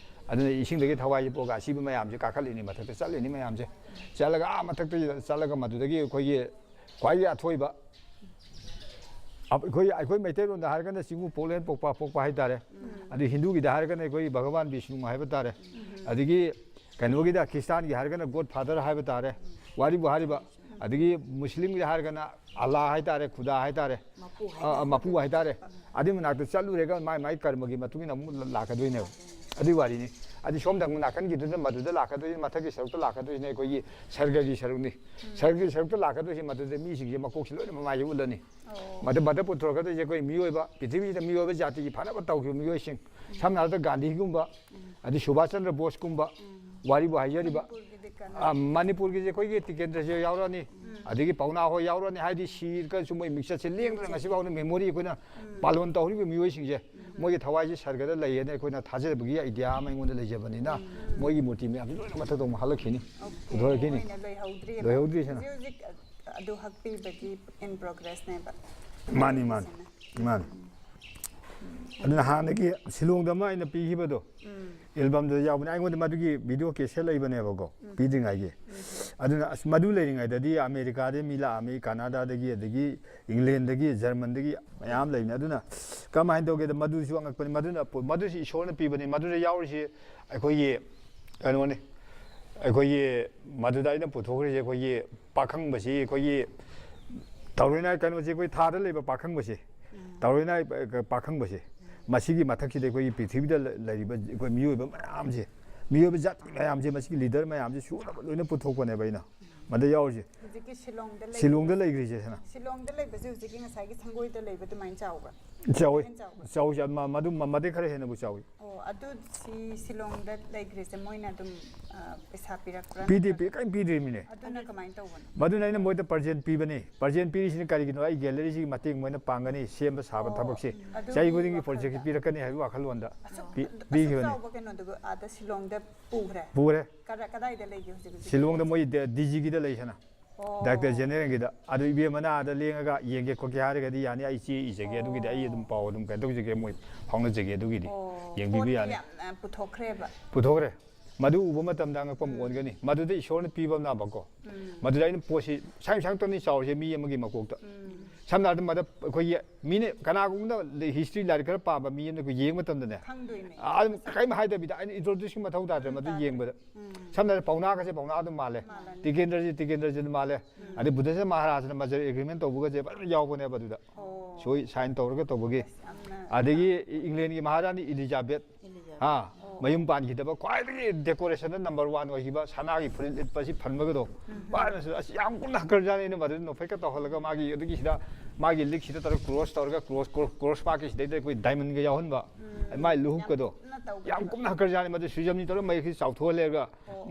ꯑꯗꯨꯅ ꯏꯁꯤꯡꯗꯒꯤ ꯊꯋꯥꯏꯁꯤ ꯄꯣꯛꯑꯒ ꯑꯁꯤꯕ ꯃꯌꯥꯝꯁꯦ ꯀꯥꯈꯠꯂꯤꯅꯤ, ꯃꯊꯛꯇ ꯆꯠꯂꯤꯅꯤ ꯃꯌꯥꯝꯁꯦ꯫ ꯆꯠꯂꯒ ꯑꯥ ꯃꯊꯛꯇ ꯆꯠꯂꯒ ꯃꯗꯨꯗꯒꯤ ꯑꯩꯈꯣꯏꯒꯤ ꯈ꯭ꯋꯥꯏꯗꯒꯤ ꯑꯊꯣꯏꯕ ꯑꯩꯈꯣꯏ, ꯑꯩꯈꯣꯏ ꯃꯩꯇꯩꯔꯣꯟꯗ ꯍꯥꯏꯔꯒꯅ ꯆꯤꯡꯉꯨ ꯄꯣꯛꯂꯦꯟ ꯄꯣꯛꯄ, ꯄꯣꯛꯄ ꯍꯥꯏꯇꯥꯔꯦ꯫ ꯑꯗꯩ ꯍꯤꯟꯗꯨꯒꯤꯗ ꯍꯥꯏꯔꯒꯅ ꯑꯩꯈꯣꯏ ꯚꯒꯋꯥꯟ ꯕꯤꯁꯅꯨ ꯍꯥꯏꯕ ꯇꯥꯔꯦ꯫ ꯑꯗꯒꯤ ꯀꯩꯅꯣꯒꯤꯗ, ꯈ꯭ꯔꯤꯁꯇꯥꯟꯒꯤ ꯍꯥꯏꯔꯒꯅ ꯒꯣꯗ ꯐꯥꯗꯔ ꯍꯥꯏꯕ ꯇꯥꯔꯦ, ꯋꯥꯔꯤꯕꯨ ꯍꯥꯏꯔꯤꯕ꯫ ꯑꯗꯒꯤ ꯃꯨꯁꯂꯤꯝꯒꯤ ꯍꯥꯏꯔꯒꯅ ꯑꯜꯂꯥ ꯍꯥꯏꯇꯥꯔꯦ, ꯈꯨꯗꯥ ꯍꯥꯏꯇꯥꯔꯦ, ꯃꯄꯨ ꯑ, ꯑ, ꯃꯄꯨ ꯍꯥꯏꯇꯥꯔꯦ꯫ ꯑꯗꯨꯏ ꯃꯅꯥꯛꯇ ꯆꯠꯂꯨꯔꯒ ꯃꯥꯏ ꯃꯥꯏ ꯀꯔꯃꯒꯤ ꯃꯇꯨꯡ ꯏꯟꯅ ꯑꯃꯨꯛ ꯂꯥꯛꯀꯗꯣꯏꯅꯦꯕ꯫ ꯑꯗꯨꯏ ꯋꯥꯔꯤꯅꯤ꯫ ꯑꯗꯨ ꯁꯣꯝꯗ ꯑꯃꯨꯛ ꯅꯥꯀꯟꯒꯤꯗꯨꯗ, ꯃꯗꯨꯗ ꯂꯥꯛꯀꯗꯣꯏꯅꯤ, ꯃꯊꯛꯀꯤ ꯁꯔꯨꯛꯇ ꯂꯥꯛꯀꯗꯣꯏꯁꯤꯅ ꯑꯩꯈꯣꯏꯒꯤ ꯁꯔꯒꯒꯤ ꯁꯔꯨꯛꯅꯤ꯫ ꯁꯔꯒꯒꯤ ꯁꯔꯨꯛꯇ ꯂꯥꯛꯀꯗꯣꯏꯁꯤ ꯃꯗꯨꯗ ꯃꯤꯁꯤꯡꯁꯦ ꯃꯀꯣꯛꯁꯤ ꯂꯣꯏꯅ ꯃꯃꯥꯏꯁꯦ ꯎꯠꯂꯅꯤ꯫ ꯃꯗꯨ, ꯃꯗꯨ ꯄꯨꯊꯣꯔꯛꯀꯗꯣꯏꯁꯦ ꯑꯩꯈꯣꯏ ꯃꯤꯑꯣꯏꯕ, ꯄ꯭ꯔꯤꯊꯤꯕꯤꯁꯤꯗ ꯃꯤꯑꯣꯏꯕ ꯖꯥꯇꯤꯒꯤ ꯐꯅꯕ ꯇꯧꯈꯤꯕ ꯃꯤꯑꯣꯏꯁꯤꯡ, ꯁꯝꯅ ꯍꯥꯏꯔꯕꯗ ꯒꯥꯟꯙꯤꯒꯨꯝꯕ, ꯑꯗꯩ ꯁꯨꯚꯥꯁ ꯆꯟꯗ꯭ꯔ ꯕꯣꯁꯀꯨꯝꯕ, ꯋꯥꯔꯤꯕꯨ ꯍꯥꯏꯖꯔꯤꯕ꯫ ꯃꯅꯤꯄꯨꯔꯒꯤꯗꯤ ꯀꯩꯅꯣ? ꯑ, ꯃꯅꯤꯄꯨꯔꯒꯤꯁꯦ ꯑꯩꯈꯣꯏꯒꯤ ꯇꯤꯀꯦꯟꯗ꯭ꯔꯁꯦ ꯌꯥꯎꯔꯛꯑꯅꯤ, ꯑꯗꯒꯤ ꯄꯥꯎꯅꯥ ꯍꯣꯏ ꯌꯥꯎꯔꯛꯑꯅꯤ, ꯍꯥꯏꯗꯤ ꯁꯤꯔꯒꯁꯨ ꯃꯣꯏ ꯃꯤꯡꯆꯠꯁꯦ ꯂꯦꯡꯗꯅ ꯉꯁꯤꯐꯥꯎꯗ ꯃꯦꯃꯣꯔꯤ ꯑꯩꯈꯣꯏꯅ ꯄꯥꯂꯣꯟ ꯇꯧꯔꯤꯕ ꯃꯤꯑꯣꯏꯁꯤꯡꯁꯦ, ꯃꯣꯏꯒꯤ ꯊꯋꯥꯏꯁꯦ ꯁꯔꯒꯗ ꯂꯩꯌꯦꯅ ꯑꯩꯈꯣꯏꯅ ꯊꯥꯖꯕꯒꯤ ꯑꯥꯏꯗꯤꯌꯥ ꯑꯃ ꯑꯩꯉꯣꯟꯗ ꯂꯩꯖꯕꯅꯤꯅ, ꯃꯣꯏꯒꯤ ꯃꯨꯔꯇꯤ ꯃꯌꯥꯝꯁꯦ ꯂꯣꯏꯅ ꯃꯊꯛꯇ ꯑꯃꯨꯛ ꯍꯜꯂꯛꯈꯤꯅꯤ, ꯄꯨꯊꯣꯔꯛꯈꯤꯅꯤ꯫ ꯃꯣꯏꯅ ꯂꯣꯏꯍꯧꯗ꯭ꯔꯤ꯫ ꯂꯣꯏꯍꯧꯗ꯭ꯔꯤꯁꯤꯅ꯫ ꯍꯧꯖꯤꯛ ꯍꯧꯖꯤꯛ ꯑꯗꯨ ꯍꯛꯄꯤꯕꯗꯤ in progress ꯅꯦꯕ꯫ ꯃꯥꯅꯤ, ꯃꯥꯅꯤ꯫ ꯃꯥꯅꯤ꯫ ꯑꯗꯨꯅ ꯍꯥꯟꯅꯒꯤ ꯁꯤꯂꯣꯡꯗ ꯑꯃ ꯑꯩꯅ ꯄꯤꯈꯤꯕꯗꯣ, ꯑꯦꯜꯕꯝꯗꯨꯗ ꯌꯥꯎꯕꯅꯦ꯫ ꯑꯩꯉꯣꯟꯗ ꯃꯗꯨꯒꯤ ꯚꯤꯗꯤꯑꯣ ꯀꯦꯁꯦꯠ ꯂꯩꯕꯅꯦꯕꯀꯣ, ꯄꯤꯗ꯭ꯔꯤꯉꯩꯒꯤ꯫ ꯑꯗꯨꯅ ꯑꯁ, ꯃꯗꯨ ꯂꯩꯔꯤꯉꯩꯗꯗꯤ ꯑꯃꯦꯔꯤꯀꯥꯗꯒꯤ ꯃꯤ ꯂꯥꯛꯑꯝꯃꯤ, ꯀꯅꯥꯗꯥꯗꯒꯤ, ꯑꯗꯒꯤ ꯏꯪꯂꯦꯟꯗꯒꯤ, ꯖꯔꯃꯟꯗꯒꯤ ꯃꯌꯥꯝ ꯂꯩꯕꯅꯦ꯫ ꯑꯗꯨꯅ ꯀꯃꯥꯏꯅ ꯇꯧꯒꯦꯗ, ꯃꯗꯨꯁꯨ ꯑꯉꯛꯄꯅꯤ꯫ ꯃꯗꯨꯅ ꯄꯣ-, ꯃꯗꯨꯁꯨ ꯏꯁꯣꯔꯅ ꯄꯤꯕꯅꯤ꯫ ꯃꯗꯨꯗ ꯌꯥꯎꯔꯤꯁꯤ ꯑꯩꯈꯣꯏꯒꯤ ꯀꯩꯅꯣꯅꯤ, ꯑꯩꯈꯣꯏꯒꯤ ꯃꯗꯨꯗ ꯑꯩꯅ ꯄꯨꯊꯣꯛꯈ꯭ꯔꯤꯁꯦ ꯑꯩꯈꯣꯏꯒꯤ ꯄꯥꯈꯪꯕꯁꯤ, ꯑꯩꯈꯣꯏꯒꯤ ꯇꯧꯔꯣꯏꯅ ꯀꯩꯅꯣꯁꯦ, ꯑꯩꯈꯣꯏ ꯊꯥꯗ ꯂꯩꯕ ꯄꯥꯈꯪꯕꯁꯦ, ꯇꯧꯔꯣꯏꯅ ꯄꯥꯈꯪꯕꯁꯦ, ꯃꯁꯤꯒꯤ ꯃꯊꯛꯁꯤꯗ ꯑꯩꯈꯣꯏꯒꯤ ꯄ꯭ꯔꯤꯊꯤꯕꯤꯗ ꯂꯩꯔꯤꯕ ꯑꯩꯈꯣꯏ ꯃꯤꯑꯣꯏꯕ ꯃꯌꯥꯝꯁꯦ, ꯃꯤꯑꯣꯏꯕ ꯖꯥꯇꯤ ꯃꯌꯥꯝꯁꯦ, ꯃꯁꯤꯒꯤ ꯂꯤꯗꯔ ꯃꯌꯥꯝꯁꯦ ꯁꯨꯅꯕ ꯂꯣꯏꯅ ꯄꯨꯊꯣꯛꯄꯅꯦꯕ ꯑꯩꯅ ꯃꯗ ꯌꯥꯎꯔꯤꯁꯦ꯫ ꯍꯧꯖꯤꯛꯀꯤ ꯁꯤꯂꯣꯡꯗ ꯂꯩ- ꯁꯤꯂꯣꯡꯗ ꯂꯩꯈ꯭ꯔꯤꯁꯦ ꯁꯅ꯫ ꯁꯤꯂꯣꯡꯗ ꯂꯩꯕꯁꯦ ꯍꯧꯖꯤꯛꯀꯤ ꯉꯁꯥꯏꯒꯤ ꯁꯪꯒꯣꯏꯗ ꯂꯩꯕ ꯑꯗꯨꯃꯥꯏꯅ ꯆꯥꯎꯕ꯭ꯔꯥ? ꯆꯥꯎꯋꯤ꯫ ꯍꯦꯟꯅ ꯆꯥꯎꯕ꯭ꯔꯥ? ꯆꯥꯎꯁꯦ, ꯃ-, ꯃꯗꯨ ꯃ-, ꯃꯗꯩ ꯈꯔ ꯍꯦꯟꯅꯕꯨ ꯆꯥꯎꯋꯤ꯫ ꯑꯣ, ꯑꯗꯨ ꯁꯤ ꯁꯤꯂꯣꯡꯗ ꯂꯩꯈ꯭ꯔꯤꯁꯦ ꯃꯣꯏꯅ ꯑꯗꯨꯝ, ꯑ, ꯄꯩꯁꯥ ꯄꯤꯔꯛꯄ꯭ꯔꯥ? ꯄꯤꯗꯦ, ꯅꯠꯇ꯭ꯔꯒ ꯄꯤ-, ꯀꯔꯤꯝ ꯄꯤꯗ꯭ꯔꯤꯃꯤꯅꯦ꯫ ꯑꯗꯨꯅ ꯀꯃꯥꯏꯅ ꯇꯧꯕꯅꯣ? ꯃꯗꯨꯅ ꯑꯩꯅ ꯃꯣꯏꯗ ꯄꯔꯖꯦꯟ ꯄꯤꯕꯅꯤ꯫ ꯄꯔꯖꯦꯟ ꯄꯤꯔꯤꯁꯤꯅ ꯀꯔꯤꯒꯤꯅꯣ? ꯑꯩ ꯒꯦꯂꯔꯤꯁꯤꯒꯤ ꯃꯇꯦꯡ ꯃꯣꯏꯅ ꯄꯥꯡꯒꯅꯤ, ꯁꯦꯝꯕ ꯁꯥꯕ ꯑꯣ, ꯊꯕꯛꯁꯦ꯫ ꯑꯗꯨꯒꯤ ꯆꯍꯤ ꯈꯨꯗꯤꯡꯒꯤ ꯋꯥꯈꯜꯗ꯫ ꯄ꯭ꯔꯣꯖꯦꯛꯁꯦ ꯄꯤꯔꯛꯀꯅꯤ ꯍꯥꯏꯕꯒꯤ ꯋꯥꯈꯜꯂꯣꯟꯗ ꯑꯁꯨꯛ, ꯄꯤ-, ꯑꯁꯨꯛ ꯄꯤꯈꯤꯕꯅꯤ꯫ ꯆꯥꯎꯕ ꯀꯩꯅꯣꯗꯨꯕꯨ ꯑꯥꯗ ꯁꯤꯂꯣꯡꯗ ꯄꯨꯈ꯭ꯔꯦ? ꯄꯨꯔꯦ꯫ ꯀꯗꯥ-, ꯀꯗꯥꯏꯗ ꯂꯩꯒꯦ ꯍꯧꯖꯤꯛ ꯍꯧꯖꯤꯛ? ꯁꯤꯂꯣꯡꯗ ꯃꯣꯏ ꯗꯤ-, ꯗꯤ ꯖꯤꯒꯤꯗ ꯂꯩ ꯁꯅ꯫ ꯑꯣ꯫ ꯗꯥꯏꯔꯦꯛꯇꯔ ꯖꯦꯅꯦꯔꯦꯜꯒꯤꯗ꯫ ꯑꯗꯨ ꯏꯕꯦꯝꯃꯅ ꯑꯥꯗ ꯂꯦꯡꯉꯒ ꯌꯦꯡꯒꯦ ꯈꯣꯠꯀꯦ ꯍꯥꯏꯔꯒꯗꯤ ꯌꯥꯅꯤ, ꯑꯩ ꯆꯦ ꯏꯖꯒꯦ, ꯑꯗꯨꯒꯤꯗꯤ ꯑꯩ ꯑꯗꯨꯝ ꯄꯥꯎ ꯑꯗꯨꯝ ꯀꯩꯅꯣ ꯇꯧꯖꯒꯦ, ꯃꯣꯏ ꯐꯥꯎꯅꯖꯒꯦ, ꯑꯗꯨꯒꯤꯗꯤ ꯑꯣ, ꯌꯦꯡꯕꯤꯕ ꯄꯣꯠꯇꯤ ꯌꯥꯅꯤ꯫ ꯌꯥꯝꯅ ꯄꯨꯊꯣꯛꯈ꯭ꯔꯦꯕ꯫ ꯄꯨꯊꯣꯛꯈ꯭ꯔꯦ꯫ ꯃꯗꯨ ꯎꯕ ꯃꯇꯝꯗ ꯑꯉꯛꯄ ꯑꯃ ꯑꯣꯟꯒꯅꯤ꯫ ꯃꯗꯨꯗ ꯏꯁꯣꯔꯅ ꯄꯤꯕ ꯑꯃ ꯂꯥꯛꯄꯀꯣ꯫ ꯃꯗꯨꯗ ꯑꯩꯅ ꯄꯣꯠꯁꯤ ꯁꯥꯡ ꯁꯥꯡ ꯇꯧꯅꯤ ꯆꯥꯎꯔꯤꯁꯦ ꯃꯤ ꯑꯃꯒꯤ ꯃꯀꯣꯛꯇ꯫ ꯁꯝꯅ ꯍꯥꯏꯔꯕꯗ ꯃꯗ ꯑꯩꯈꯣꯏꯒꯤ ꯃꯤꯅ ꯀꯅꯥꯒꯨꯝꯕ ꯍꯤꯁꯇ꯭ꯔꯤ ꯂꯥꯏꯔꯤꯛ ꯈꯔ ꯄꯥꯕ ꯃꯤ ꯑꯃꯅ ꯑꯩꯈꯣꯏ ꯌꯦꯡꯕ ꯃꯇꯝꯗꯅꯦ꯫ ꯈꯪꯗꯣꯏꯅꯦ꯫ ꯑꯗꯨꯝ ꯀꯔꯤꯝ ꯍꯥꯏꯗꯕꯤꯗ ꯑꯩꯅ ꯏꯟꯇ꯭ꯔꯣꯗ꯭ꯌꯨꯁꯀꯤ ꯃꯊꯧ ꯇꯥꯗ꯭ꯔꯦ ꯃꯗꯨ ꯌꯦꯡꯕꯗ꯫ ꯁꯝꯅ ꯍꯥꯏꯔꯕꯗ ꯄꯥꯎꯅꯥꯒꯁꯦ ꯄꯥꯎꯅꯥ ꯑꯗꯨꯝ ꯃꯥꯜꯂꯦ꯫ ꯃꯥꯜꯂꯅꯤ꯫ ꯇꯤꯀꯦꯟꯗ꯭ꯔꯁꯦ ꯇꯤꯀꯦꯟꯗ꯭ꯔꯁꯦ ꯑꯗꯨꯝ ꯃꯥꯜꯂꯦ꯫ ꯑꯗꯩ ꯕꯨꯙꯁ ꯃꯍꯥꯔꯥꯖꯅ ꯃꯖꯔ ꯑꯦꯒ꯭ꯔꯤꯃꯦꯟ ꯇꯧꯕꯒꯁꯦ ꯐꯖꯅ ꯌꯥꯎꯕꯅꯦꯕ ꯑꯗꯨꯗ꯫ ꯑꯣ꯫ ꯁꯣꯏ ꯁꯥꯏꯟ ꯇꯧꯔꯒ ꯇꯧꯕꯒꯤ꯫ ꯌꯥꯝꯅ ꯑꯗꯒꯤ ꯏꯪꯂꯦꯟꯒꯤ ꯃꯍꯥꯔꯥꯅꯤ ꯏꯂꯤꯖꯥꯕꯦꯠ꯫ ꯏꯂꯤꯖꯥꯕꯦꯠ꯫ ꯑꯥ, ꯃꯌꯨꯝ ꯄꯥꯟꯈꯤꯗꯕ ꯈ꯭ꯋꯥꯏꯗꯒꯤ ꯗꯦꯀꯣꯔꯦꯁꯟꯗ ꯅꯝꯕꯔ ꯋꯥꯟ ꯑꯣꯏꯈꯤꯕ ꯁꯅꯥꯒꯤ ꯐꯨꯔꯤꯠ ꯂꯤꯠꯄꯁꯤ ꯐꯟꯕꯒꯗꯣ꯫ ꯃꯥꯅꯁꯨ ꯑꯁ ꯌꯥꯝ ꯀꯨꯞꯅ ꯍꯛꯈ꯭ꯔꯖꯥꯠꯅꯤꯅ ꯃꯗꯨꯗ ꯅꯣꯐꯦꯠꯀ ꯇꯧꯍꯜꯂꯒ ꯃꯥꯒꯤ ꯑꯗꯨꯒꯤ ꯁꯤꯗ ꯃꯥꯒꯤ ꯂꯤꯛꯁꯤꯗ ꯇꯧꯔꯒ ꯀ꯭ꯔꯣꯁ ꯇꯧꯔꯒ ꯀ꯭ꯔꯣꯁ, ꯀ꯭ꯔꯣꯁ, ꯀ꯭ꯔꯣꯁ ꯃꯥꯔꯛꯀꯤ ꯁꯤꯗꯩꯗ ꯑꯩꯈꯣꯏ ꯗꯥꯏꯃꯟꯒ ꯌꯥꯎꯍꯟꯕ꯫ ꯃꯥꯏ ꯂꯨꯍꯨꯞꯀꯗꯣ꯫ ꯀꯨꯞꯅ ꯇꯧꯕꯅꯦꯕ꯫ ꯌꯥꯝ ꯀꯨꯞꯅ ꯍꯛꯈ꯭ꯔꯖꯥꯠꯅꯤ ꯃꯗꯨ ꯁ꯭ꯋꯤꯖꯝꯅꯤ ꯇꯧꯔꯒ ꯃꯩꯁꯤ ꯆꯥꯎꯊꯣꯛꯍꯜꯂꯦꯒ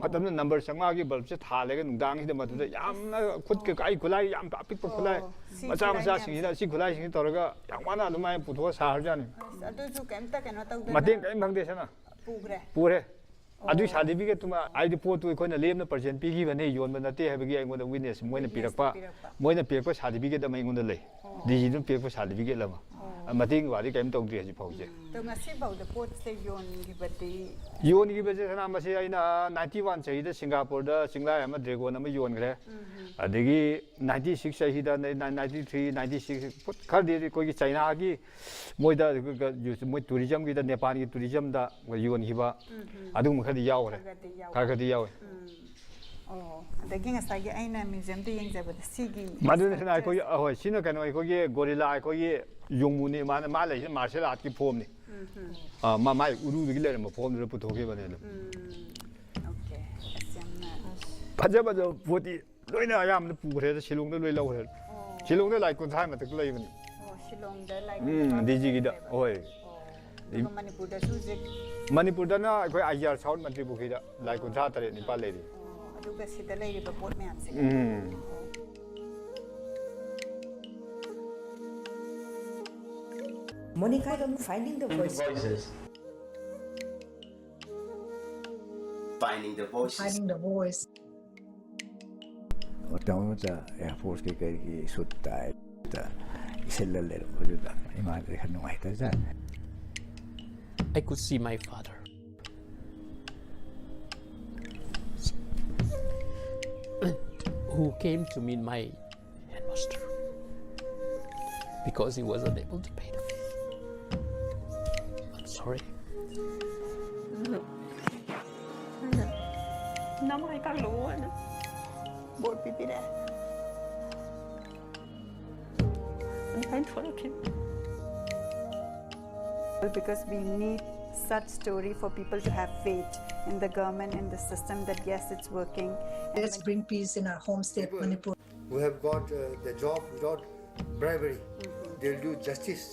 ꯃꯇꯝꯗꯨꯗ ꯅꯝꯕꯔ ꯆꯥꯝꯃꯉꯥꯒꯤ ꯕꯜꯕꯁꯦ ꯊꯥꯜꯂꯦꯒ ꯅꯨꯡꯗꯥꯡꯁꯤꯗ ꯃꯗꯨꯗ ꯌꯥꯝꯅ ꯈꯨꯠ ꯀꯩꯀꯥ ꯈꯨꯠꯂꯥꯏ ꯌꯥꯝ ꯑꯄꯤꯛꯄ ꯈꯨꯠꯂꯥꯏ ꯑꯣ, ꯁꯤ ꯃꯆꯥ ꯈꯨꯠꯂꯥꯏ ꯃꯆꯥꯁꯤꯡꯁꯤꯅ ꯃꯌꯥꯝꯁꯦ꯫ ꯁꯤ ꯈꯨꯠꯂꯥꯏꯁꯤꯡꯁꯤ ꯇꯧꯔꯒ ꯌꯥꯝ ꯋꯥꯅ ꯑꯗꯨꯃꯥꯏꯅ ꯄꯨꯊꯣꯛꯑ ꯁꯥꯍꯔꯖꯥꯠꯅꯤ꯫ ꯑꯁ, ꯑꯗꯨꯁꯨ ꯀꯩꯝꯇ ꯀꯩꯅꯣ ꯇꯧꯗꯅ ꯃꯇꯦꯡ ꯀꯔꯤꯝ ꯐꯪꯗꯦ ꯁꯅ꯫ ꯄꯨꯈ꯭ꯔꯦ꯫ ꯄꯨꯔꯦ꯫ ꯑꯗꯨꯒꯤ ꯁꯥꯔꯇꯤꯐꯤꯀꯦꯠꯇꯨꯃ, ꯍꯥꯏꯗꯤ ꯄꯣꯠꯇꯨ ꯑꯩꯈꯣꯏꯅ ꯂꯦꯝꯅ ꯄ꯭ꯔꯖꯦꯟ ꯄꯤꯈꯤꯕꯅꯦ, ꯌꯣꯟꯕ ꯅꯠꯇꯦ ꯍꯥꯏꯕꯒꯤ ꯑꯩꯉꯣꯟꯗ ꯋꯤꯠꯅꯦꯁ ꯃꯣꯏꯅ ꯄꯤꯔꯛꯄ, ꯃꯣꯏꯅ ꯄꯤꯔꯛꯄ ꯁꯥꯔꯇꯤꯐꯤꯀꯦꯠ ꯑꯃ ꯑꯩꯉꯣꯟꯗ ꯂꯩ꯫ ꯗꯤ ꯖꯤꯗꯨꯅ ꯄꯤꯔꯛꯄ ꯁꯥꯔꯇꯤꯐꯤꯀꯦꯠ ꯑꯃ, ꯃꯇꯦꯡꯒꯤ ꯋꯥꯗꯤ ꯀꯔꯤꯝ ꯇꯧꯗ꯭ꯔꯤ ꯍꯧꯖꯤꯛ ꯐꯥꯎꯁꯦ꯫ ꯑꯗꯣ ꯉꯁꯤ ꯐꯥꯎꯗ ꯄꯣꯠꯁꯦ ꯌꯣꯟꯈꯤꯕꯗꯤ? ꯌꯣꯟꯈꯤꯕꯁꯦ ꯁꯅꯥ ꯃꯁꯤ ꯑꯩꯅ ꯅꯥꯏꯟꯇꯤ ꯋꯥꯟ ꯆꯍꯤꯗ ꯁꯤꯡꯒꯥꯄꯨꯔꯗ ꯆꯤꯡꯂꯥꯏ ꯑꯃ ꯗ꯭ꯔꯦꯒꯣꯟ ꯑꯃ ꯌꯣꯟꯈ꯭ꯔꯦ꯫ ꯑꯗꯒꯤ ꯅꯥꯏꯟꯇꯤ ꯁꯤꯛꯁ ꯆꯍꯤꯗ, ꯅꯥꯏꯟꯇꯤ ꯊ꯭ꯔꯤ, ꯅꯥꯏꯟꯇꯤ ꯁꯤꯛꯁ, ꯈꯔꯗꯤ ꯑꯩꯈꯣꯏꯒꯤ ꯆꯩꯅꯥꯒꯤ ꯃꯣꯏꯗ, ꯃꯣꯏ ꯇꯨꯔꯤꯖꯝꯒꯤꯗ, ꯅꯦꯄꯥꯟꯒꯤ ꯇꯨꯔꯤꯖꯝꯗ ꯌꯣꯟꯈꯤꯕ ꯑꯗꯨꯒꯨꯝꯕ ꯈꯔꯗꯤ ꯌꯥꯎꯈ꯭ꯔꯦ꯫ ꯈꯔꯒꯗꯤ ꯌꯥꯎ- ꯈꯔ ꯈꯔꯗꯤ ꯌꯥꯎꯋꯦ꯫ ꯑꯣ, ꯑꯗꯒꯤ ꯉꯁꯥꯏꯒꯤ ꯑꯩꯅ ꯃ꯭ꯌꯨꯖꯤꯌꯝꯗ ꯌꯦꯡꯖꯕꯗ ꯁꯤꯒꯤ ꯃꯗꯨꯅ ꯑꯩꯈꯣꯏꯒꯤ, ꯑꯍꯣꯏ, ꯁꯤꯅ ꯀꯩꯅꯣ, ꯑꯩꯈꯣꯏꯒꯤ ꯒꯣꯔꯤꯂꯥ, ꯑꯩꯈꯣꯏꯒꯤ ꯌꯣꯡꯕꯨꯅꯤ, ꯃꯥꯅ, ꯃꯥ ꯂꯩꯁꯤꯅ ꯃꯥꯔꯁꯦꯜ ꯑꯥꯔꯠꯀꯤ ꯐꯣꯝꯅꯤ꯫ ꯑꯥ, ꯃꯥ, ꯃꯥꯏ ꯎꯔꯨꯗꯒꯤ ꯂꯩꯔꯝꯕ ꯐꯣꯝꯗꯨꯗ ꯄꯨꯊꯣꯛꯈꯤꯕꯅꯦ ꯑꯗꯨꯝ꯫ ꯑꯣꯀꯦ, ꯑꯁ, ꯌꯥꯝꯅ ꯐꯖ ꯐꯖꯕ ꯄꯣꯠꯇꯤ ꯂꯣꯏꯅ ꯑꯌꯥꯝꯕꯅ ꯄꯨꯈ꯭ꯔꯦꯗ, ꯁꯤꯂꯣꯡꯗ ꯂꯣꯏ ꯂꯧꯈ꯭ꯔꯦ꯫ ꯁꯤꯂꯣꯡꯗ ꯂꯥꯏ ꯀꯨꯟꯊ꯭ꯔꯥ ꯃꯊꯛꯇ ꯂꯩꯕꯅꯤ꯫ ꯑꯣ, ꯁꯤꯂꯣꯡꯗ ꯂꯥꯏ ꯎꯝ, ꯗꯤ ꯖꯤꯒꯤꯗ, ꯍꯣꯏ꯫ ꯑꯗꯨꯒ ꯃꯅꯤꯄꯨꯔꯗꯁꯨ ꯍꯧꯖꯤꯛ ꯃꯅꯤꯄꯨꯔꯗꯅ ꯑꯩꯈꯣꯏ ꯑꯥꯏ ꯖꯤ ꯑꯥꯔ ꯁꯥꯎꯠ ꯃꯟꯇ꯭ꯔꯤ ꯄꯨꯈ꯭ꯔꯤꯗ ꯂꯥꯏ ꯀꯨꯟꯊ꯭ꯔꯥ ꯇꯔꯦꯠ ꯅꯤꯄꯥꯜ ꯂꯩꯔꯤ꯫ ꯑꯣ, ꯑꯗꯨꯒ ꯁꯤꯗ ꯂꯩꯔꯤꯕ ꯄꯣꯠ ꯃꯌꯥꯝꯁꯦ꯫ ꯎꯝ꯫ Monica, finding the voice. Voices. Finding the voices. Finding the voice. ꯃꯇꯝ ꯑꯃꯗ ꯑꯦꯌꯥꯔꯐꯣꯔꯁꯀꯤ ꯀꯔꯤꯒꯤ ꯁꯨꯠ ꯇꯥꯏꯞꯇ ꯏꯁꯤꯜꯂ ꯂꯩꯔꯝꯕꯗꯨꯗ ꯏꯃꯥꯗꯤ ꯈꯔ ꯅꯨꯡꯉꯥꯏꯇꯖꯥꯠꯅꯤ꯫ I could see my father, who came to meet my headmaster because he wasn't able to pay the fee. I'm sorry. ꯅꯃꯥꯏ ꯀꯥꯡꯂꯨ ꯑꯣꯏꯅ ꯕꯣꯔ ꯄꯤꯕꯤꯔꯦ꯫ ꯑꯗꯨꯃꯥꯏꯅ ꯊꯣꯛꯂꯛꯈꯤ꯫ Because we need such story for people to have faith in the government and the system that yes, it's working. Let's bring peace in our home state, Manipur. Who have got uh, the job without bribery. They'll do justice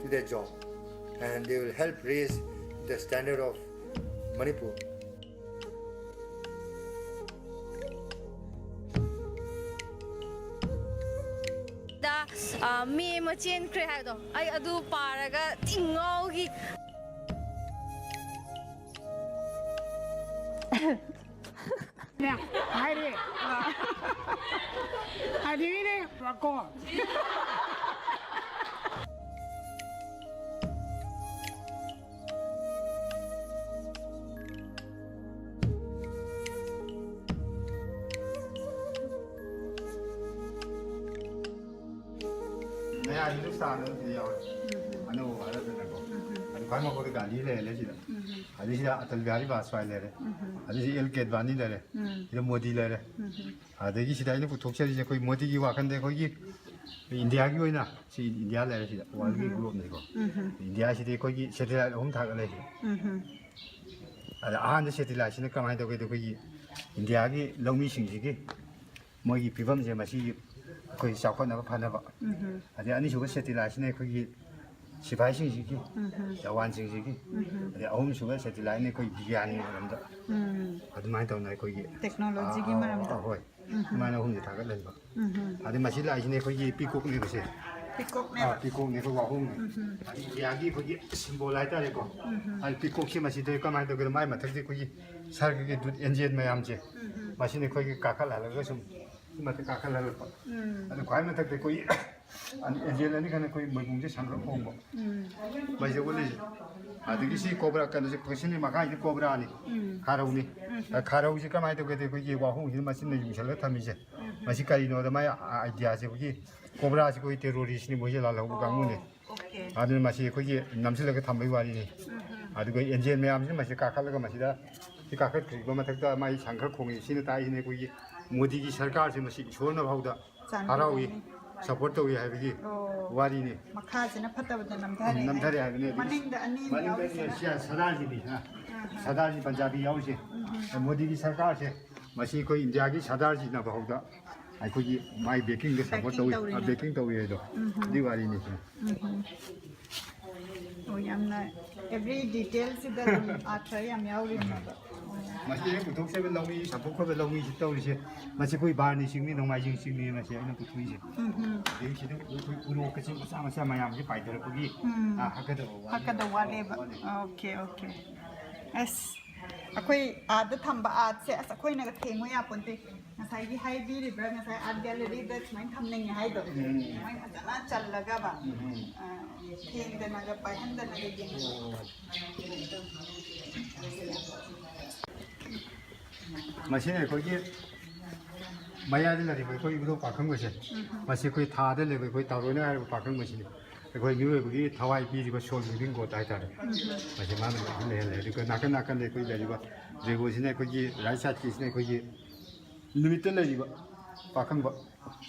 to their job and they will help raise the standard of Manipur. ꯗ, ꯑ, ꯃꯤ ꯑꯃ ꯆꯦꯟꯈ꯭ꯔꯦ ꯍꯥꯏꯕꯗꯣ ꯑꯩ ꯑꯗꯨ ꯄꯥꯔꯒ ꯊꯤ ꯉꯥꯎꯈꯤ꯫ ꯍꯥꯏꯔꯦ꯫ ꯑꯗꯒꯤꯅꯦ ꯀꯣ꯫ ꯃꯌꯥꯁꯤꯗ ꯁꯥꯟꯅꯕ ꯌꯥꯎꯔꯦ꯫ ꯑꯅꯧꯕ ꯍꯥꯏꯔꯗꯅꯀꯣ꯫ ꯑꯗꯨ ꯈ꯭ꯋꯥꯏ ꯃꯈꯣꯏꯗ ꯒꯥꯟꯙꯤ ꯂꯩꯔꯦ ꯁꯤꯗ꯫ ꯑꯗꯩ ꯁꯤꯗ ꯑꯇꯜ ꯕꯤꯍꯥꯔꯤ ꯕꯥꯖꯄꯥꯏ ꯂꯩꯔꯦ꯫ ꯑꯗꯩ ꯁꯤ ꯑꯦꯜ ꯀꯦꯗꯕꯥꯅꯤ ꯂꯩꯔꯦ꯫ ꯁꯤꯗ ꯃꯣꯗꯤ ꯂꯩꯔꯦ꯫ ꯑꯗꯒꯤ ꯁꯤꯗ ꯑꯩꯅ ꯄꯨꯊꯣꯛꯆꯔꯤꯁꯦ ꯑꯩꯈꯣꯏ ꯃꯣꯗꯤꯒꯤ ꯋꯥꯈꯜꯗ ꯑꯩꯈꯣꯏꯒꯤ ꯏꯟꯗꯤꯌꯥꯒꯤ ꯑꯣꯏꯅ ꯁꯤ ꯏꯟꯗꯤꯌꯥ ꯂꯩꯔꯦ ꯁꯤꯗ ꯋꯥꯔꯜꯒꯤ ꯒ꯭ꯂꯣꯕꯅꯤꯀꯣ꯫ ꯏꯟꯗꯤꯌꯥꯁꯤꯗꯤ ꯑꯩꯈꯣꯏꯒꯤ ꯁꯦꯇꯦꯂꯥꯏꯠ ꯑꯍꯨꯝ ꯊꯥꯒꯠꯂꯦ ꯁꯤꯗ꯫ ꯑꯗ ꯑꯍꯥꯟꯕ ꯁꯦꯇꯦꯂꯥꯏꯠꯁꯤꯅ ꯀꯃꯥꯏꯅ ꯇꯧꯒꯦꯗ ꯑꯩꯈꯣꯏꯒꯤ ꯏꯟꯗꯤꯌꯥꯒꯤ ꯂꯧꯃꯤꯁꯤꯡꯁꯤꯒꯤ ꯃꯣꯏꯒꯤ ꯐꯤꯕꯝꯁꯦ ꯃꯁꯤ ꯑꯩꯈꯣꯏ ꯆꯥꯎꯈꯠꯅꯕ ꯐꯅꯕ꯫ ꯑꯗꯩ ꯑꯅꯤꯁꯨꯕ ꯁꯦꯇꯦꯂꯥꯏꯠꯁꯤꯅ ꯑꯩꯈꯣꯏꯒꯤ ꯁꯤꯐꯥꯏꯁꯤꯡꯁꯤꯒꯤ, ꯖꯋꯥꯟꯁꯤꯡꯁꯤꯒꯤ꯫ ꯑꯗꯩ ꯑꯍꯨꯝꯁꯨꯕ ꯁꯦꯇꯦꯂꯥꯏꯠꯅ ꯑꯩꯈꯣꯏ ꯕꯤꯒ꯭ꯌꯥꯟꯒꯤ ꯃꯔꯝꯗ꯫ ꯑꯗꯨꯃꯥꯏꯅ ꯇꯧꯅ ꯑꯩꯈꯣꯏꯒꯤ ꯇꯦꯛꯅꯣꯂꯣꯖꯤꯒꯤ ꯑꯥ, ꯃꯔꯝꯗ꯫ ꯑꯥ, ꯍꯣꯏ꯫ ꯁꯨꯃꯥꯏꯅ ꯑꯍꯨꯝꯁꯦ ꯊꯥꯒꯠꯍꯟꯕ꯫ ꯑꯗꯩ ꯃꯁꯤ ꯂꯥꯛꯏꯁꯤꯅ ꯑꯩꯈꯣꯏꯒꯤ ꯄꯤꯀꯣꯛꯅꯦꯕꯁꯦ꯫ ꯄꯤꯀꯣꯛꯅꯦꯕ꯫ ꯑꯥ, ꯄꯤꯀꯣꯛꯅꯦ ꯑꯩꯈꯣꯏ ꯋꯥꯍꯣꯡꯅꯦ꯫ ꯑꯗꯩ ꯏꯟꯗꯤꯌꯥꯒꯤ ꯑꯩꯈꯣꯏꯒꯤ ꯁꯤꯝꯕꯣꯜ ꯍꯥꯏꯇꯥꯔꯦꯀꯣ꯫ ꯑꯗꯩ ꯄꯤꯀꯣꯛꯁꯦ ꯃꯁꯤꯗ ꯀꯃꯥꯏꯅ ꯇꯧꯒꯦꯗ ꯃꯥꯏ ꯃꯊꯛꯁꯦ ꯑꯩꯈꯣꯏꯒꯤ ꯁꯔꯒꯒꯤ ꯗꯨꯠ ꯑꯦꯟꯖꯦꯜ ꯃꯌꯥꯝꯁꯦ꯫ ꯃꯁꯤꯅ ꯑꯩꯈꯣꯏꯒꯤ ꯀꯥꯈꯠꯍꯜꯂꯒ ꯁꯨꯝ ꯁꯤ ꯃꯊꯛ ꯀꯥꯈꯠꯍꯜꯂꯛꯄ꯫ ꯑꯗꯨ ꯈ꯭ꯋꯥꯏ ꯃꯊꯛꯇ ꯑꯩꯈꯣꯏꯒꯤ ꯑꯦꯟꯖꯦꯜ ꯑꯅꯤꯈꯛꯅ ꯑꯩꯈꯣꯏ ꯃꯣꯏꯕꯨꯡꯁꯦ ꯁꯪꯒ ꯈꯣꯡꯕ꯫ ꯃꯩꯁꯦ ꯎꯠꯂꯤꯁꯦ꯫ ꯑꯗꯒꯤ ꯁꯤ ꯀꯣꯕ꯭ꯔꯥ ꯀꯩꯅꯣꯁꯦ ꯁꯤꯅꯤ ꯃꯈꯥꯒꯤꯗꯤ ꯀꯣꯕ꯭ꯔꯥꯅꯤ꯫ ꯈꯥꯔꯧꯅꯤ꯫ ꯈꯥꯔꯧꯁꯤ ꯀꯃꯥꯏꯅ ꯇꯧꯒꯦꯗꯤ ꯑꯩꯈꯣꯏꯒꯤ ꯋꯥꯍꯣꯡꯁꯤꯅ ꯃꯆꯤꯟꯅ ꯌꯨꯡꯁꯜꯂꯒ ꯊꯝꯃꯤꯁꯦ꯫ ꯃꯁꯤ ꯀꯔꯤꯅꯣꯗ ꯃꯥꯏ ꯑꯥꯏꯗꯤꯌꯥꯁꯦ ꯑꯩꯈꯣꯏꯒꯤ ꯀꯣꯕ꯭ꯔꯥꯁꯤ ꯑꯩꯈꯣꯏ ꯇꯦꯔꯣꯔꯤꯁꯅꯤ ꯃꯣꯏꯁꯦ ꯂꯥꯜꯍꯧꯕ ꯀꯥꯡꯕꯨꯅꯦ꯫ ꯑꯣꯀꯦ꯫ ꯑꯗꯨꯅ ꯃꯁꯤ ꯑꯩꯈꯣꯏꯒꯤ ꯅꯝꯁꯤꯜꯂꯒ ꯊꯝꯕꯒꯤ ꯋꯥꯔꯤꯅꯤ꯫ ꯑꯗꯨꯒ ꯑꯦꯟꯖꯦꯜ ꯃꯌꯥꯝꯁꯤꯅ ꯃꯁꯤ ꯀꯥꯈꯠꯂꯒ ꯃꯁꯤꯗ ꯁꯤ ꯀꯥꯈꯠꯈ꯭ꯔꯤꯕ ꯃꯊꯛꯇ ꯃꯥꯒꯤ ꯁꯪꯈꯔ ꯈꯣꯡꯉꯤ꯫ ꯁꯤꯅ ꯇꯥꯛꯏꯁꯤꯅ ꯑꯩꯈꯣꯏꯒꯤ ꯃꯣꯗꯤꯒꯤ ꯁꯔꯀꯥꯔꯁꯦ ꯃꯁꯤ ꯏꯁꯣꯔꯅ ꯐꯥꯎꯗ ꯆꯥꯟꯕꯤꯕꯅꯤ꯫ ꯍꯔꯥꯎꯏ, ꯁꯞꯄꯣꯔꯠ ꯇꯧꯏ ꯍꯥꯏꯕꯒꯤ ꯑꯣ꯫ ꯋꯥꯔꯤꯅꯤ꯫ ꯃꯈꯥꯁꯤꯅ ꯐꯠꯇꯕꯗ ꯅꯝꯊꯔꯦ꯫ ꯅꯝꯊꯔꯦ ꯍꯥꯏꯕꯅꯤ꯫ ꯑꯗꯒꯤ ꯃꯅꯤꯡꯗ ꯑꯅꯤ ꯃꯅꯤꯡꯗ ꯌꯥꯎꯔꯤꯁꯤꯅ? ꯁꯤ ꯁꯔꯗꯥꯔꯁꯤꯅꯤ, ꯍꯥ? ꯁꯔꯗꯥꯔꯁꯤ ꯄꯟꯖꯥꯕꯤ ꯌꯥꯎꯔꯤꯁꯦ꯫ ꯃꯣꯗꯤꯒꯤ ꯁꯔꯀꯥꯔꯁꯦ ꯃꯁꯤ ꯑꯩꯈꯣꯏ ꯏꯟꯗꯤꯌꯥꯒꯤ ꯁꯔꯗꯥꯔꯁꯤꯅ ꯐꯥꯎꯗ ꯑꯩꯈꯣꯏꯒꯤ ꯃꯥꯏ ꯕꯦꯀꯤꯡꯗ ꯁꯞꯄꯣꯔꯠ ꯕꯦꯀꯤꯡ ꯇꯧꯏ, ꯇꯧꯔꯤꯅꯦ꯫ ꯕꯦꯀꯤꯡ ꯇꯧꯏ ꯍꯥꯏꯗꯣ꯫ ꯑꯗꯨꯒꯤ ꯋꯥꯔꯤꯅꯤ ꯁꯤꯅ꯫ ꯑꯣ, ꯌꯥꯝꯅ every detail ꯁꯤꯗ ꯑꯗꯨꯝ ꯑꯥꯔꯊ ꯌꯥꯝ ꯌꯥꯎꯔꯤꯅꯦꯕ꯫ ꯃꯁꯤ ꯑꯩꯅ ꯄꯨꯊꯣꯛꯆꯕ ꯂꯧꯃꯤ, ꯁꯝꯄꯣꯛꯈꯣꯏꯕ ꯂꯧꯃꯤꯁꯤ ꯇꯧꯔꯤꯁꯦ꯫ ꯃꯁꯤ ꯑꯩꯈꯣꯏ ꯕꯥꯔꯅꯤ ꯆꯤꯡꯅꯤ, ꯅꯣꯡꯃꯥꯏꯖꯤꯡ ꯆꯤꯡꯅꯤ꯫ ꯃꯁꯤ ꯑꯩꯅ ꯄꯨꯊꯣꯛꯏꯁꯦ꯫ ꯑꯗꯒꯤ ꯁꯤꯗ ꯑꯩꯈꯣꯏ ꯎꯔꯣꯛ ꯀꯆꯤꯟ ꯃꯆꯥ ꯃꯆꯥ ꯃꯌꯥꯝꯁꯦ ꯄꯥꯏꯊꯔꯛꯄꯒꯤ, ꯎꯝ꯫ ꯑꯥ, ꯍꯥꯀꯗꯕ ꯋꯥꯠꯂꯤ꯫ ꯍꯥꯀꯗꯕ ꯋꯥꯠꯂꯦꯕ꯫ ꯋꯥꯠꯂꯤ꯫ Okay, okay. ꯑꯁ, ꯑꯩꯈꯣꯏ ꯑꯥꯗ ꯊꯝꯕ ꯑꯥꯔꯠꯁꯦ ꯑꯁ ꯑꯩꯈꯣꯏꯅꯒ ꯊꯦꯡꯉꯨ ꯌꯥꯄꯣꯟꯇꯦ꯫ ꯉꯁꯥꯏꯒꯤ ꯍꯥꯏꯕꯤꯔꯤꯕ꯭ꯔꯥ, ꯉꯁꯥꯏ ꯑꯥꯔꯠ ꯒꯦꯂꯔꯤꯗ ꯁꯨꯃꯥꯏꯅ ꯊꯝꯅꯤꯡꯉꯦ ꯍꯥꯏꯗꯣ, ꯎꯝ꯫ ꯁꯨꯃꯥꯏꯅ ꯐꯖꯅ ꯆꯜꯂꯒꯕ, ꯎꯝ꯫ ꯑ, ꯊꯦꯡꯗꯅꯒ ꯄꯥꯏꯍꯟꯗꯅꯒ ꯌꯦꯡꯍꯟꯕ꯫ ꯑꯣ꯫ ꯃꯁꯤꯅ ꯑꯩꯈꯣꯏꯒꯤ ꯃꯌꯥꯏꯗ ꯂꯩꯔꯤꯕ ꯑꯩꯈꯣꯏ ꯏꯕꯨꯙꯧ ꯄꯥꯈꯪꯕꯁꯦ, ꯎꯝ꯫ ꯃꯁꯤ ꯑꯩꯈꯣꯏ ꯊꯥꯗ ꯂꯩꯕ ꯑꯩꯈꯣꯏ ꯇꯥꯔꯣꯏꯅ ꯍꯥꯏꯔꯤꯕ ꯄꯥꯈꯪꯕꯁꯤꯅꯤ꯫ ꯑꯩꯈꯣꯏ ꯃꯤꯑꯣꯏꯕꯒꯤ ꯊꯋꯥꯏ ꯄꯤꯔꯤꯕ soul giving God ꯍꯥꯏꯇꯥꯔꯦ꯫ ꯎꯝ꯫ ꯃꯁꯤ ꯃꯥꯅ ꯂꯣꯏꯅ ꯂꯩꯍꯜꯂꯦ꯫ ꯑꯗꯨꯒ ꯅꯥꯀꯟ ꯅꯥꯀꯟꯗ ꯑꯩꯈꯣꯏ ꯂꯩꯔꯤꯕ dragonꯁꯤꯅ ꯑꯩꯈꯣꯏꯒꯤ right sideꯀꯤꯁꯤꯅ ꯑꯩꯈꯣꯏꯒꯤ ꯅꯨꯃꯤꯠꯇ ꯂꯩꯔꯤꯕ ꯄꯥꯈꯪꯕ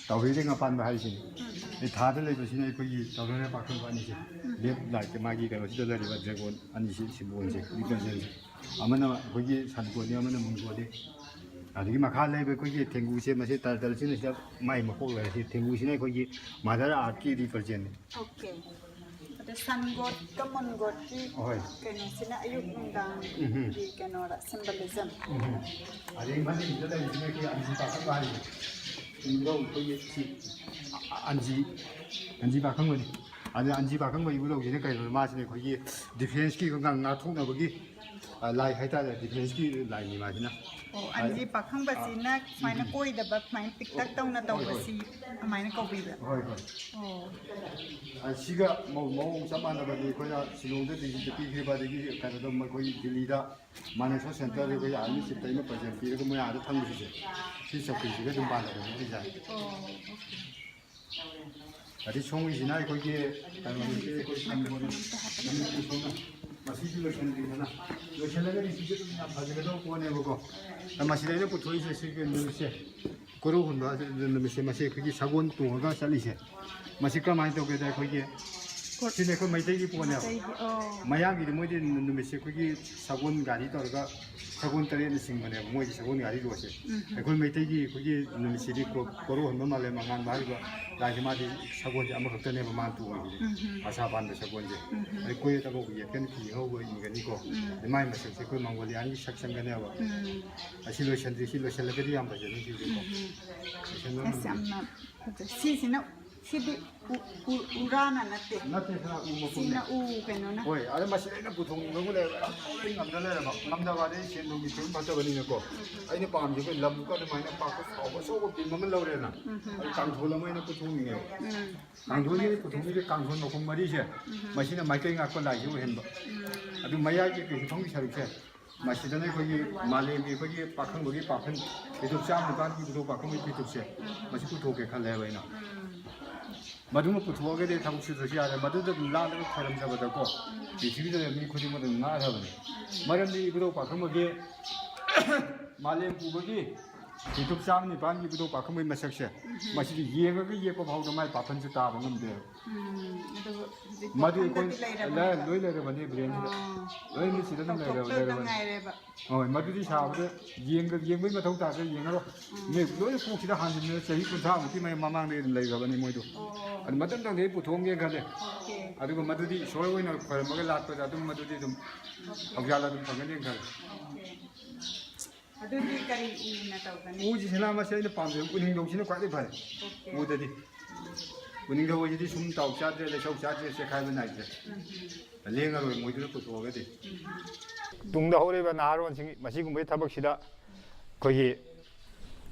ꯇꯥꯎꯔꯤꯗ ꯉꯥ ꯄꯥꯟꯕ ꯍꯥꯏꯔꯤꯁꯤꯅꯤ꯫ ꯎꯝ꯫ ꯑꯗꯩ ꯊꯥꯗ ꯂꯩꯕꯁꯤꯅ ꯑꯩꯈꯣꯏꯒꯤ ꯇꯥꯎꯔꯤꯅ ꯄꯥꯈꯪꯕ ꯑꯅꯤꯁꯦ꯫ ꯎꯝ꯫ Left sideꯇ ꯃꯥꯒꯤ ꯀꯩꯅꯣꯁꯤꯗ ꯂꯩꯔꯤꯕ dragon ꯑꯅꯤꯁꯤ, symbolꯁꯦ, representꯁꯦ꯫ ꯑꯃꯅ ꯑꯩꯈꯣꯏꯒꯤ ꯁꯟ godꯅꯤ, ꯑꯃꯅ moon godꯅꯤ꯫ ꯑꯗꯒꯤ ꯃꯈꯥ ꯂꯩꯕ ꯑꯩꯈꯣꯏꯒꯤ ꯊꯦꯡꯒꯨꯁꯦ, ꯃꯁꯤ ꯇꯔꯇꯜꯁꯤꯅ ꯁꯤꯗ ꯃꯥꯏ ꯃꯀꯣꯛ ꯂꯩꯔꯦ꯫ ꯁꯤ ꯊꯦꯡꯒꯨꯁꯤꯅ ꯑꯩꯈꯣꯏꯒꯤ mother earthꯀꯤ representꯅꯤ꯫ Okay꯫ ꯑꯗ sun godꯀ moon godꯀꯤ ꯍꯣꯏ꯫ ꯀꯩꯅꯣꯁꯤꯅ ꯑꯌꯨꯛ ꯎꯝꯍꯨꯝ꯫ ꯅꯨꯡꯗꯥꯡꯒꯤ ꯀꯩꯅꯣꯔ, symbolism꯫ ꯎꯝꯍꯨꯝ꯫ ꯑꯗꯩ ꯃꯅꯤꯡꯗ ꯂꯩꯔꯤꯁꯤꯅ ꯑꯩꯈꯣꯏ ꯑꯟꯖꯤ ꯄꯥꯈꯪꯕ ꯍꯥꯏꯁꯦ꯫ ꯏꯕꯨꯙꯧ ꯑꯩꯈꯣꯏꯒꯤ ꯁꯤ ꯑ-, ꯑ-, ꯑꯟꯖꯤ, ꯑꯟꯖꯤ ꯄꯥꯈꯪꯕꯅꯤ꯫ ꯑꯗ ꯑꯟꯖꯤ ꯄꯥꯈꯪꯕ ꯏꯕꯨꯙꯧꯁꯤꯅ ꯀꯩꯅꯣ, ꯃꯥꯁꯤꯅ ꯑꯩꯈꯣꯏꯒꯤ defenceꯀꯤ ꯉꯥꯛ-, ꯉꯥꯛꯊꯣꯛꯅꯕꯒꯤ, ꯑ, ꯂꯥꯏ ꯍꯥꯏꯇꯥꯔꯦ, defenceꯀꯤ ꯂꯥꯏꯅꯤ ꯃꯥꯁꯤꯅ꯫ ꯑꯣ, ꯑꯟꯖꯤ ꯄꯥꯈꯪꯕꯁꯤꯅ ꯁꯨꯃꯥꯏꯅ ꯎꯝ꯫ ꯀꯣꯏꯗꯕ, ꯁꯨꯃꯥꯏꯅ ꯄꯤꯛꯇꯛ ꯇꯧꯅ ꯍꯣꯏ, ꯍꯣꯏ꯫ ꯇꯧꯕꯁꯤ ꯑꯗꯨꯃꯥꯏꯅ ꯀꯧꯕꯤꯕ꯭ꯔꯥ? ꯍꯣꯏ, ꯍꯣꯏ꯫ ꯑꯣ꯫ ꯑ, ꯁꯤꯒ ꯃꯑꯣꯡ, ꯃꯑꯣꯡ ꯆꯞ ꯃꯥꯟꯅꯕꯅꯤ꯫ ꯑꯩꯈꯣꯏꯅ ꯁꯤꯂꯣꯡꯗ ꯗꯤꯜꯂꯤꯗ ꯄꯤꯈ꯭ꯔꯤꯕ, ꯑꯗꯒꯤ ꯀꯩꯅꯣꯗ, ꯃꯈꯣꯏ ꯗꯤꯜꯂꯤꯗ Manekshaw centreꯗ ꯑꯩꯈꯣꯏ army chiefꯇ ꯑꯩꯅ present ꯄꯤꯔꯒ ꯃꯣꯏ ꯑꯥꯗ ꯊꯝꯈ꯭ꯔꯤꯁꯦ, ꯁꯤ ꯆꯧꯀ꯭ꯔꯤꯁꯤꯒ ꯑꯗꯨꯝ ꯃꯥꯟꯅꯕꯅꯤ ꯑꯩꯁꯦ꯫ ꯑꯣ, okay꯫ ꯑꯗꯩ ꯁꯣꯝꯒꯤꯁꯤꯅ ꯑꯩꯈꯣꯏꯒꯤ ꯀꯩꯅꯣꯁꯦ, ꯑꯩꯈꯣꯏ ꯁꯟꯕꯣꯟ ꯅꯨꯃꯤꯠꯇꯨ ꯁꯣꯝꯅ ꯃꯁꯤꯁꯨ ꯂꯣꯏꯁꯤꯟꯕꯤꯗꯅ, ꯂꯣꯏꯁꯤꯜꯂꯒꯗꯤ ꯁꯤꯁꯨ ꯑꯗꯨꯝ ꯌꯥꯝ ꯐꯖꯒꯗꯧꯕ ꯄꯣꯠꯅꯦꯕꯀꯣ꯫ ꯑꯗ ꯃꯁꯤꯗ ꯑꯩꯅ ꯄꯨꯊꯣꯛꯏꯁꯦ ꯁꯤꯒꯤ ꯅꯨꯃꯤꯠꯁꯦ, ꯀꯣꯔꯧ ꯍꯨꯟꯕ ꯅꯨꯃꯤꯠꯁꯦ, ꯃꯁꯤ ꯑꯩꯈꯣꯏꯒꯤ ꯁꯒꯣꯜ ꯇꯣꯡꯉꯒ ꯆꯠꯂꯤꯁꯦ, ꯃꯁꯤ ꯀꯔꯝꯍꯥꯏꯅ ꯇꯧꯒꯦꯗ, ꯑꯩꯈꯣꯏꯒꯤ ꯀꯣꯔ-, ꯁꯤꯗꯤ ꯑꯩꯈꯣꯏ ꯃꯩꯇꯩꯒꯤ ꯄꯣꯠꯅꯦꯕ꯫ ꯃꯩꯇꯩꯒꯤ, ꯑꯣ꯫ ꯃꯌꯥꯡꯒꯤꯗꯤ ꯃꯣꯏꯗꯤ ꯅꯨ-, ꯅꯨꯃꯤꯠꯁꯦ ꯑꯩꯈꯣꯏꯒꯤ ꯁꯒꯣꯜ ꯒꯥꯔꯤ ꯇꯧꯔꯒ ꯁꯒꯣꯜ ꯇꯔꯦꯠꯅ ꯆꯤꯡꯕꯅꯦꯕ ꯃꯣꯏꯒꯤ ꯁꯒꯣꯜ ꯒꯥꯔꯤ ꯂꯣꯁꯦ꯫ ꯎꯝ꯫ ꯑꯩꯈꯣꯏ ꯃꯩꯇꯩꯒꯤ ꯑꯩꯈꯣꯏꯒꯤ ꯅꯨꯃꯤꯠꯁꯤꯗꯤ ꯀꯣ-, ꯀꯣꯔꯧ ꯍꯟꯕ ꯃꯥꯂꯦꯝ ꯑꯉꯥꯟꯕ ꯍꯥꯏꯔꯤꯕ ꯂꯥꯏꯁꯦ, ꯃꯥꯗꯤ ꯁꯒꯣꯜꯁꯦ ꯑꯃꯈꯛꯇꯅꯦꯕ ꯃꯥꯅ ꯇꯣꯡꯉꯤꯁꯤꯗꯤ꯫ ꯎꯝ꯫ ꯃꯁꯥ ꯄꯥꯟꯕ ꯁꯒꯣꯜꯁꯦ꯫ ꯎꯝ꯫ ꯑꯗꯩ ꯀꯣꯏꯔ ꯇꯧꯕ ꯌꯦꯠꯀꯅꯤ, ꯐꯤ ꯑꯉꯧꯕ ꯏꯟꯒꯅꯤꯀꯣ꯫ ꯎꯝ꯫ ꯑꯗꯩ ꯃꯥꯏ ꯃꯁꯛꯁꯦ ꯑꯩꯈꯣꯏ ꯃꯪꯒꯣꯂꯤꯌꯥꯟꯒꯤ ꯁꯛ ꯆꯪꯒꯅꯦꯕ꯫ ꯎꯝ꯫ ꯑꯁꯤ ꯂꯣꯏꯁꯟꯗ꯭ꯔꯤ, ꯁꯤ ꯂꯣꯏꯁꯜꯂꯒꯗꯤ ꯌꯥꯝ ꯐꯖꯅꯤ ꯁꯤꯁꯦꯀꯣ꯫ ꯎꯝ꯫ ꯂꯣꯏꯁꯟꯕ ꯑꯁ, ꯉꯝꯗ꯭ꯔꯤ꯫ ꯌꯥꯝꯅ ꯐꯖꯩ꯫ ꯁꯤꯁꯤꯅ ꯁꯤꯗꯤ ꯎ- ꯎ- ꯎꯔꯥꯅ ꯅꯠꯇꯦ꯫ ꯅꯠꯇꯦ, ꯁꯅꯥ ꯎ ꯃꯄꯨꯝꯅꯦ꯫ ꯁꯤꯅ ꯎ ꯀꯩꯅꯣꯅ꯫ ꯍꯣꯏ, ꯑꯗ ꯃꯁꯤꯗ ꯑꯩꯅ ꯄꯨꯊꯣꯛꯅꯤꯡꯕꯕꯨ ꯂꯩꯔꯕ, ꯑꯩ ꯉꯝꯗ ꯂꯩꯔꯕ, ꯉꯝꯗꯕ ꯑꯗꯩ ꯁꯦꯟ ꯊꯨꯝꯒꯤ ꯐꯤꯕꯝ ꯐꯠꯇꯕꯅꯤꯅꯀꯣ꯫ ꯑꯩꯅ ꯄꯥꯝꯃꯤꯁꯦ ꯑꯩꯈꯣꯏ ꯂꯝꯕꯨꯒ ꯑꯗꯨꯃꯥꯏꯅ ꯄꯥꯛꯄ ꯆꯥꯎꯕ ꯑꯆꯧꯕ ꯕꯤꯝ ꯑꯃ ꯂꯧꯔꯦꯅ, ꯑꯩ ꯀꯥꯡꯊꯣꯜ ꯑꯃ ꯑꯩꯅ ꯄꯨꯊꯣꯛꯅꯤꯡꯉꯦꯕ꯫ ꯎꯝ꯫ ꯀꯥꯡꯊꯣꯜꯁꯤꯗ ꯄꯨꯊꯣꯛꯅꯤꯡꯉꯤꯁꯦ ꯀꯥꯡꯊꯣꯜ ꯃꯈꯣꯡ ꯃꯔꯤꯁꯦ, ꯃꯁꯤꯅ ꯃꯥꯏꯀꯩ ꯉꯥꯛꯄ ꯂꯥꯏꯁꯦ ꯑꯣꯏꯍꯟꯕ꯫ ꯎꯝ꯫ ꯑꯗꯨ ꯃꯌꯥꯏꯒꯤ ꯀꯩꯁꯨ ꯐꯝꯒꯤ ꯁꯔꯨꯛꯁꯦ, ꯃꯁꯤꯗꯅ ꯑꯩꯈꯣꯏꯒꯤ ꯃꯥꯂꯦꯝꯒꯤ ꯑꯩꯈꯣꯏꯒꯤ ꯄꯥꯈꯪꯕꯒꯤ ꯄꯥꯐꯝ, ꯐꯤꯗꯨꯞ ꯆꯥꯝ ꯅꯤꯄꯥꯟꯒꯤ ꯏꯕꯨꯙꯧ ꯄꯥꯈꯪꯕꯒꯤ ꯐꯤꯗꯨꯞꯁꯦ, ꯃꯁꯤ ꯄꯨꯊꯣꯛꯀꯦ ꯈꯜꯂꯦꯕ ꯑꯩꯅ꯫ ꯎꯝ꯫ ꯃꯗꯨꯃ ꯄꯨꯊꯣꯛꯑꯒꯗꯤ ꯊꯕꯛ ꯁꯨꯗ꯭ꯔꯁꯨ ꯌꯥꯔꯦ꯫ ꯃꯗꯨꯗ ꯑꯗꯨꯝ ꯂꯥꯠꯂꯒ ꯈꯣꯏꯔꯝꯖꯕꯗꯀꯣ, ꯄ꯭ꯔꯤꯊꯤꯕꯤꯗ ꯂꯩꯕ ꯃꯤ ꯈꯨꯗꯤꯡꯃꯛ ꯑꯗꯨꯝ ꯉꯥꯛꯑꯕꯅꯤ꯫ ꯃꯔꯝꯗꯤ ꯏꯕꯨꯙꯧ ꯄꯥꯈꯪꯕꯒꯤ ꯃꯥꯂꯦꯝ ꯄꯨꯕꯒꯤ ꯐꯤꯗꯨꯞ ꯆꯥꯝ ꯅꯤꯄꯥꯟꯒꯤ ꯏꯕꯨꯙꯧ ꯄꯥꯈꯪꯕꯒꯤ ꯃꯁꯛꯁꯦ, ꯃꯁꯤꯗꯤ ꯌꯦꯡꯉꯒ ꯌꯦꯛꯄ ꯐꯥꯎꯗ ꯃꯥꯏ ꯄꯥꯐꯝꯁꯨ ꯇꯥꯕ ꯉꯝꯗꯦꯕ꯫ ꯎꯝ, ꯑꯗꯨ ꯍꯧꯖꯤꯛ ꯃꯗꯨ ꯋꯥꯈꯜꯗꯗꯤ ꯑꯩꯈꯣꯏ ꯂꯩꯔꯕꯅꯦꯕ꯫ ꯂꯣꯏ ꯂꯩꯔꯕꯅꯦ ꯕ꯭ꯔꯦꯟꯁꯤꯗ꯫ ꯑꯥ꯫ ꯂꯣꯏꯅ ꯁꯤꯗ ꯑꯗꯨꯝ ꯂꯩꯔꯕ ꯇꯧꯊꯣꯛꯇꯧꯗ ꯂꯩꯔꯕꯅꯦ꯫ ꯉꯥꯏꯔꯦꯕ꯫ ꯍꯣꯏ, ꯃꯗꯨꯗꯤ ꯁꯥꯕꯗ ꯌꯦꯡꯒ ꯌꯦꯡꯕꯩ ꯃꯊꯧ ꯇꯥꯗ꯭ꯔꯦ, ꯌꯦꯡꯉꯔꯣꯏ꯫ ꯃꯤ ꯂꯣꯏꯅ ꯀꯣꯛꯁꯤꯗ ꯍꯥꯟꯖꯤꯟꯗꯅ ꯆꯍꯤ ꯀꯨꯟꯊ꯭ꯔꯥꯃꯨꯛꯀꯤ ꯃꯌꯥ ꯃꯃꯥꯡꯗꯒꯤ ꯑꯗꯨꯝ ꯂꯩꯈ꯭ꯔꯕꯅꯤ ꯃꯣꯏꯗꯣ꯫ ꯑꯣ꯫ ꯑꯗꯨ ꯃꯊꯪ ꯃꯊꯪꯗꯤ ꯑꯩ ꯄꯨꯊꯣꯛꯑꯝꯒꯦ ꯈꯜꯂꯦ꯫ ꯑꯣꯀꯦ꯫ ꯑꯗꯨꯒ ꯃꯗꯨꯗꯤ ꯏꯁꯣꯔ ꯑꯣꯏꯅ ꯈꯣꯏꯔꯝꯃꯒ ꯂꯥꯠꯄꯗ ꯑꯗꯨꯝ ꯃꯗꯨꯗꯤ ꯑꯗꯨꯝ ꯍꯧꯖꯥꯜ ꯑꯗꯨꯝ ꯐꯪꯒꯅꯤ ꯈꯜꯂꯦ꯫ ꯑꯣꯀꯦ꯫ ꯑꯗꯨꯗꯤ ꯀꯔꯤ ꯎꯅ ꯇꯧꯒꯅꯤ? ꯎꯁꯤ ꯁꯅꯥ ꯃꯁꯤ ꯑꯩꯅ ꯄꯥꯝꯖꯩ꯫ ꯎꯅꯤꯡꯊꯧꯁꯤꯅ ꯈ꯭ꯋꯥꯏꯗꯒꯤ ꯐꯔꯦ꯫ ꯑꯣꯀꯦ꯫ ꯎꯗꯗꯤ ꯎꯅꯤꯡꯊꯧ ꯍꯥꯏꯁꯤꯗꯤ ꯁꯨꯝ ꯇꯥꯎ ꯆꯥꯗ꯭ꯔꯦ, ꯂꯩꯁꯧ ꯆꯥꯗ꯭ꯔꯦ, ꯆꯦꯈꯥꯏꯕ ꯅꯥꯏꯗ꯭ꯔꯦ꯫ ꯎꯝ꯫ ꯂꯦꯡꯉꯔꯣꯏ, ꯃꯣꯏꯗꯨꯅ ꯄꯨꯊꯣꯛꯑꯒꯗꯤ꯫ ꯇꯨꯡꯗ ꯍꯧꯔꯛꯏꯕ ꯅꯍꯥꯔꯣꯟꯁꯤꯡ ꯃꯁꯤꯒꯨꯝꯕꯒꯤ ꯊꯕꯛꯁꯤꯗ ꯑꯩꯈꯣꯏꯒꯤ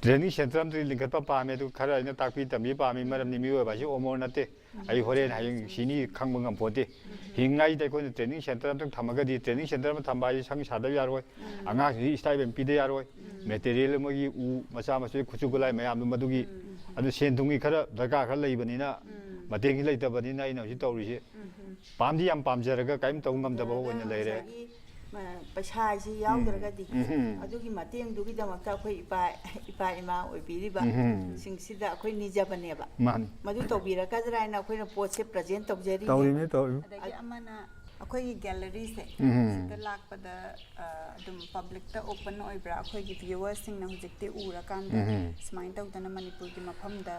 training centre ꯑꯃꯗꯤ ꯂꯤꯡꯈꯠꯄ ꯄꯥꯝꯃꯤ꯫ ꯑꯗꯨ ꯈꯔ ꯑꯩꯅ ꯇꯥꯛꯄꯤ ꯇꯝꯕꯤ ꯄꯥꯝꯃꯤ, ꯃꯔꯝꯗꯤ ꯃꯤꯑꯣꯏꯕ ꯍꯥꯏꯁꯤ ꯑꯃꯣꯔ ꯅꯠꯇꯦ꯫ ꯑꯩ ꯍꯣꯔꯦꯟ ꯍꯌꯦꯡ ꯁꯤꯅꯤ ꯈꯪꯕ ꯉꯝꯄꯣꯠꯇꯦ꯫ ꯍꯤꯡꯉꯤꯉꯩꯗ ꯑꯩꯈꯣꯏꯅ training centre ꯑꯃꯇꯪ ꯊꯝꯃꯒꯗꯤ, training centre ꯑꯃ ꯊꯝꯕ ꯍꯥꯏꯁꯤ ꯁꯪ ꯁꯥꯗꯕ ꯌꯥꯔꯣꯏ, ꯑꯉꯥꯡꯁꯤꯡꯁꯤ stipend ꯄꯤꯗ ꯌꯥꯔꯣꯏ, material ꯃꯣꯏꯒꯤ ꯎ ꯃꯆꯥ ꯃꯁꯨ ꯈꯨꯠꯁꯨ ꯈꯨꯠꯂꯥꯏ ꯃꯌꯥꯝꯗꯨ ꯃꯗꯨꯒꯤ, ꯑꯗꯨ ꯁꯦꯟ ꯊꯨꯝꯒꯤ ꯈꯔ ꯗꯔꯀꯥꯔ ꯈꯔ ꯂꯩꯕꯅꯤꯅ, ꯃꯇꯦꯡꯁꯤ ꯂꯩꯇꯕꯅꯤꯅ ꯑꯩꯅ ꯍꯧꯖꯤꯛ ꯇꯧꯔꯤꯁꯤ꯫ ꯄꯥꯝꯗꯤ ꯌꯥꯝ ꯄꯥꯝꯖꯔꯒ ꯀꯔꯤꯝ ꯇꯧ ꯉꯝꯗꯕ ꯑꯣꯏꯅ ꯂꯩꯔꯦ꯫ ꯉꯁꯥꯏꯒꯤ, ꯑ, ꯄꯩꯁꯥꯁꯤ ꯌꯥꯎꯗ꯭ꯔꯒꯗꯤ ꯎꯝ꯫ ꯑꯗꯨꯒꯤ ꯃꯇꯦꯡꯗꯨꯒꯤꯗꯃꯛꯇ ꯑꯩꯈꯣꯏ ꯏꯄꯥ ꯏꯄꯥ ꯏꯃꯥ ꯑꯣꯏꯕꯤꯔꯤꯕ ꯎꯝ꯫ ꯁꯤꯡꯁꯤꯗ ꯑꯩꯈꯣꯏ ꯅꯤꯖꯕꯅꯦꯕ꯫ ꯃꯥꯅꯤ꯫ ꯃꯗꯨ ꯇꯧꯕꯤꯔꯛꯀꯗ꯭ꯔꯥ ꯍꯥꯏꯅ ꯑꯩꯈꯣꯏꯅ ꯄꯣꯠꯁꯦ present ꯇꯧꯖꯔꯤꯅꯦ꯫ ꯇꯧꯔꯤꯅꯤ, ꯇꯧꯔꯤꯅꯤ꯫ ꯑꯗꯒꯤ ꯑꯃꯅ ꯑꯩꯈꯣꯏꯒꯤ galleryꯁꯦ ꯎꯝ꯫ ꯁꯤꯗ ꯂꯥꯛꯄꯗ, ꯑ, ꯑꯗꯨꯝ publicꯇ open ꯑꯣꯏꯕ꯭ꯔꯥ? ꯑꯩꯈꯣꯏꯒꯤ viewerꯁꯤꯡꯅ ꯍꯧꯖꯤꯛꯇꯤ ꯎꯔꯀꯥꯟꯗ ꯎꯝ꯫ ꯁꯨꯃꯥꯏꯅ ꯇꯧꯗꯅ ꯃꯅꯤꯄꯨꯔꯒꯤ ꯃꯐꯝꯗ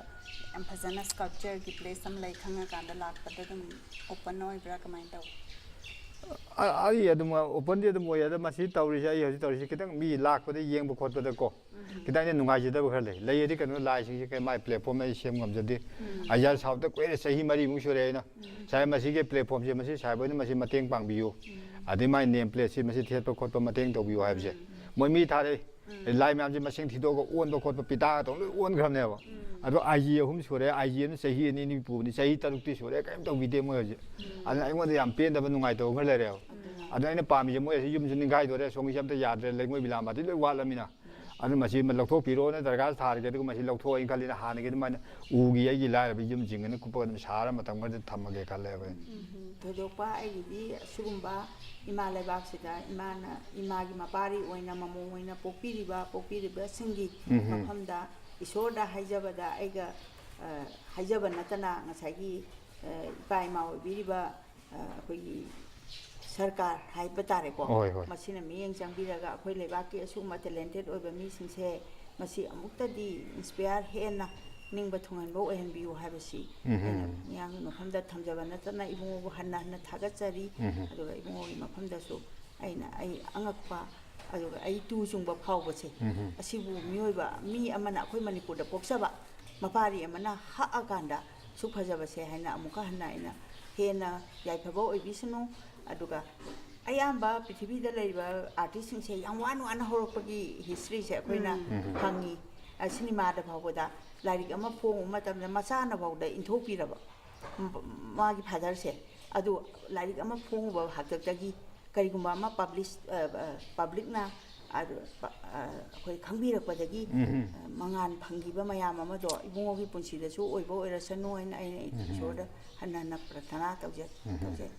ꯌꯥꯝ ꯐꯖꯅ sculptureꯒꯤ place ꯑꯃ ꯂꯩ ꯈꯪꯉꯀꯥꯟꯗ ꯂꯥꯛꯄꯗ ꯑꯗꯨꯝ open ꯑꯣꯏꯕ꯭ꯔꯥ? ꯀꯃꯥꯏꯅ ꯇꯧꯏ? ꯑ- ꯑꯩ ꯑꯗꯨꯝ openꯗꯤ ꯑꯗꯨꯝ ꯑꯣꯏ꯫ ꯑꯗꯣ ꯃꯁꯤ ꯇꯧꯔꯤꯁꯦ, ꯑꯩ ꯍꯧꯖꯤꯛ ꯇꯧꯔꯤꯁꯦ ꯈꯤꯇꯪ ꯃꯤ ꯂꯥꯛꯄꯗ ꯌꯦꯡꯕ ꯈꯣꯠꯄꯗꯀꯣ, ꯈꯤꯇꯪꯗꯤ ꯅꯨꯡꯉꯥꯏꯖꯗꯕ ꯈꯔ ꯂꯩ꯫ ꯂꯩꯔꯗꯤ ꯀꯩꯅꯣ, ꯂꯥꯏꯁꯤꯡꯁꯦ ꯀꯩ ꯃꯥꯏ platform ꯑꯩ ꯁꯦꯝ ꯉꯝꯖꯗꯦ꯫ ꯑꯩ ꯁꯥꯔ ꯁꯥꯎꯠꯇ ꯀꯨꯏꯔꯦ, ꯆꯍꯤ ꯃꯔꯤꯃꯨꯛ ꯁꯨꯔꯦ ꯑꯩꯅ, "ꯁꯥꯔ, ꯃꯁꯤꯒꯤ platformꯁꯦ ꯃꯁꯤ ꯁꯥꯔ ꯍꯣꯏꯅ ꯃꯁꯤ ꯃꯇꯦꯡ ꯄꯥꯡꯕꯤꯌꯨ, ꯑꯗꯩ ꯃꯥꯏ name plateꯁꯤ ꯃꯁꯤ ꯊꯦꯠꯄ ꯈꯣꯠꯄ ꯃꯇꯦꯡ ꯇꯧꯕꯤꯌꯨ" ꯍꯥꯏꯕꯁꯦ꯫ ꯃꯣꯏ ꯃꯤ ꯊꯥꯔꯛꯏ, ꯂꯥꯏ ꯃꯌꯥꯝꯁꯦ ꯃꯁꯤꯡ ꯊꯤꯗꯣꯛꯑꯒ ꯑꯣꯟꯕ ꯈꯣꯠꯄ ꯄꯤꯇꯥꯒ ꯇꯧ ꯂꯣꯏ ꯑꯣꯟꯈ꯭ꯔꯕꯅꯦꯕ꯫ ꯑꯗꯣ ꯑꯥꯏ ꯖꯤ ꯑꯍꯨꯝ ꯁꯨꯔꯦ, ꯑꯥꯏ ꯖꯤ ꯑꯃꯅ ꯆꯍꯤ ꯑꯅꯤ ꯑꯅꯤ ꯄꯨꯕꯅꯤ, ꯆꯍꯤ ꯇꯔꯨꯛꯇꯤ ꯁꯨꯔꯦ, ꯀꯔꯤꯝ ꯇꯧꯕꯤꯗꯦ ꯃꯣꯏ ꯍꯧꯖꯤꯛ꯫ ꯑꯗꯨꯅ ꯑꯩꯉꯣꯟꯗ ꯌꯥꯝ ꯄꯦꯟꯗꯕ, ꯅꯨꯡꯉꯥꯏꯇꯕ ꯈꯔ ꯂꯩꯔꯦꯕ꯫ ꯑꯗꯨꯅ ꯑꯩꯅ ꯄꯥꯝꯃꯤꯁꯦ, ꯃꯣꯏ ꯑꯁꯤ ꯌꯨꯝꯁꯨ ꯅꯤꯡꯈꯥꯏꯗꯣꯔꯦ, ꯁꯣꯝꯒꯤꯁꯦ ꯑꯝꯇ ꯌꯥꯗ꯭ꯔꯦ, ꯂꯩꯉꯣꯏ ꯕꯤꯂꯥꯃꯥꯇꯤ ꯂꯣꯏ ꯋꯥꯠꯂꯃꯤꯅ꯫ ꯑꯗꯨꯅ ꯃꯁꯤ ꯑꯃ ꯂꯧꯊꯣꯛꯄꯤꯔꯣꯅ ꯗꯔꯀꯥꯔ ꯊꯥꯔꯒꯦ, ꯑꯗꯨꯒ ꯃꯁꯤ ꯂꯧꯊꯣꯛꯑꯣ꯫ ꯑꯩꯅ ꯈꯜꯂꯤꯅ ꯍꯥꯟꯅꯒꯤ ꯑꯗꯨꯃꯥꯏꯅ ꯎꯒꯤ ꯑꯩꯒꯤ ꯂꯥꯏꯔꯕ ꯌꯨꯝꯁꯤꯡ ꯑꯅ ꯀꯨꯞꯄꯒ ꯑꯗꯨꯝ ꯁꯥꯔ ꯃꯇꯝ ꯈꯔꯗꯤ ꯊꯝꯃꯒꯦ ꯈꯜꯂꯦꯕ ꯑꯩꯅ꯫ ꯎꯝ, ꯊꯣꯏꯗꯣꯛꯄ ꯑꯩꯒꯤꯗꯤ ꯑꯁꯤꯒꯨꯝꯕ ꯏꯃꯥ ꯂꯩꯕꯥꯛꯁꯤꯗ ꯏꯃꯥꯅ, ꯏꯃꯥꯒꯤ ꯃꯄꯥꯔꯤ ꯑꯣꯏꯅ, ꯃꯃꯣꯝ ꯑꯣꯏꯅ ꯄꯣꯛꯄꯤꯔꯤꯕ, ꯄꯣꯛꯄꯤꯔꯤꯕꯁꯤꯡꯒꯤ ꯃꯐꯝꯗ ꯏꯁꯣꯔꯗ ꯍꯥꯏꯖꯕꯗ ꯑꯩꯒ, ꯑ, ꯍꯥꯏꯖꯕ ꯅꯠꯇꯅ ꯉꯁꯥꯏꯒꯤ, ꯑ, ꯏꯄꯥ ꯏꯃꯥ ꯑꯣꯏꯕꯤꯔꯤꯕ, ꯑ, ꯑꯩꯈꯣꯏꯒꯤ ꯁꯔꯀꯥꯔ ꯍꯥꯏꯕ ꯇꯥꯔꯦꯀꯣ, ꯍꯣꯏ, ꯍꯣꯏ꯫ ꯃꯁꯤꯅ ꯃꯤꯠꯌꯦꯡ ꯆꯪꯕꯤꯔꯒ ꯑꯩꯈꯣꯏ ꯂꯩꯕꯥꯛꯀꯤ ꯑꯁꯤꯒꯨꯝꯕ talented ꯑꯣꯏꯕ ꯃꯤꯁꯤꯡꯁꯦ ꯃꯁꯤ ꯑꯃꯨꯛꯇꯗꯤ inspire ꯍꯦꯟꯅ ꯅꯤꯡꯕ ꯊꯨꯡꯍꯟꯕ ꯑꯣꯏꯍꯟꯕꯤꯌꯨ ꯍꯥꯏꯕꯁꯤ ꯑꯩꯅ ꯃꯤꯌꯥꯝꯒꯤ ꯃꯐꯝꯗ ꯊꯝꯖꯕ ꯅꯠꯇꯅ ꯏꯕꯨꯡꯉꯣꯕꯨ ꯍꯟꯅ ꯍꯟꯅ ꯊꯥꯒꯠꯆꯔꯤ꯫ ꯑꯗꯨꯒ ꯏꯕꯨꯡꯉꯣꯒꯤ ꯃꯐꯝꯗꯁꯨ ꯑꯩꯅ ꯑꯩ ꯑꯉꯛꯄ, ꯑꯗꯨꯒ ꯑꯩ ꯇꯨ ꯆꯨꯡꯕ ꯐꯥꯎꯕꯁꯦ, ꯑꯁꯤꯕꯨ ꯃꯤꯑꯣꯏꯕ ꯃꯤ ꯑꯃꯅ, ꯑꯩꯈꯣꯏ ꯃꯅꯤꯄꯨꯔꯗ ꯄꯣꯛꯆꯕ ꯃꯄꯥꯔꯤ ꯑꯃꯅ ꯍꯛꯑꯀꯥꯟꯗ ꯁꯨꯛ ꯐꯖꯕꯁꯦ ꯍꯥꯏꯅ ꯑꯃꯨꯛꯀ ꯍꯟꯅ ꯑꯩꯅ ꯍꯦꯟꯅ ꯌꯥꯏꯐꯕ ꯑꯣꯏꯕꯤꯁꯅꯨ꯫ ꯑꯗꯨꯒ ꯑꯌꯥꯝꯕ ꯄ꯭ꯔꯤꯊꯤꯕꯤꯗ ꯂꯩꯔꯤꯕ artistꯁꯤꯡꯁꯦ ꯌꯥꯝ ꯋꯥꯅ ꯋꯥꯅ ꯍꯧꯔꯛꯄꯒꯤ historyꯁꯦ ꯑꯩꯈꯣꯏꯅ ꯐꯪꯉꯤ꯫ ꯑ, ꯁꯤꯅꯦꯃꯥꯗ ꯐꯥꯎꯕꯗ ꯂꯥꯏꯔꯤꯛ ꯑꯃ ꯐꯣꯡꯕ ꯃꯇꯝꯗ ꯃꯆꯥꯅ ꯐꯥꯎꯗ ꯏꯟꯊꯣꯛꯄꯤꯔꯕ, ꯃ-, ꯃꯥꯒꯤ fatherꯁꯦ꯫ ꯑꯗꯨ ꯂꯥꯏꯔꯤꯛ ꯑꯃ ꯐꯣꯡꯉꯨꯕ ꯍꯥꯛꯇꯛꯇꯒꯤ ꯀꯔꯤꯒꯨꯝꯕ ꯑꯃ publish, ꯑ, ꯑ, publicꯅ ꯑꯗꯨ, ꯑ, ꯑꯩꯈꯣꯏ ꯈꯪꯕꯤꯔꯛꯄꯗꯒꯤ, ꯑ, ꯃꯉꯥꯜ ꯐꯪꯈꯤꯕ ꯃꯌꯥꯝ ꯑꯃꯗꯣ ꯏꯕꯨꯡꯉꯣꯒꯤ ꯄꯨꯟꯁꯤꯗꯁꯨ ꯑꯣꯏꯕ ꯑꯣꯏꯔꯁꯅꯨ ꯍꯥꯏꯅ ꯑꯩꯅ ꯏꯁꯣꯔꯗ ꯍꯟꯅ ꯍꯟꯅ ꯄ꯭ꯔꯊꯅꯥ ꯇꯧꯖ-, ꯇꯧꯖꯩ꯫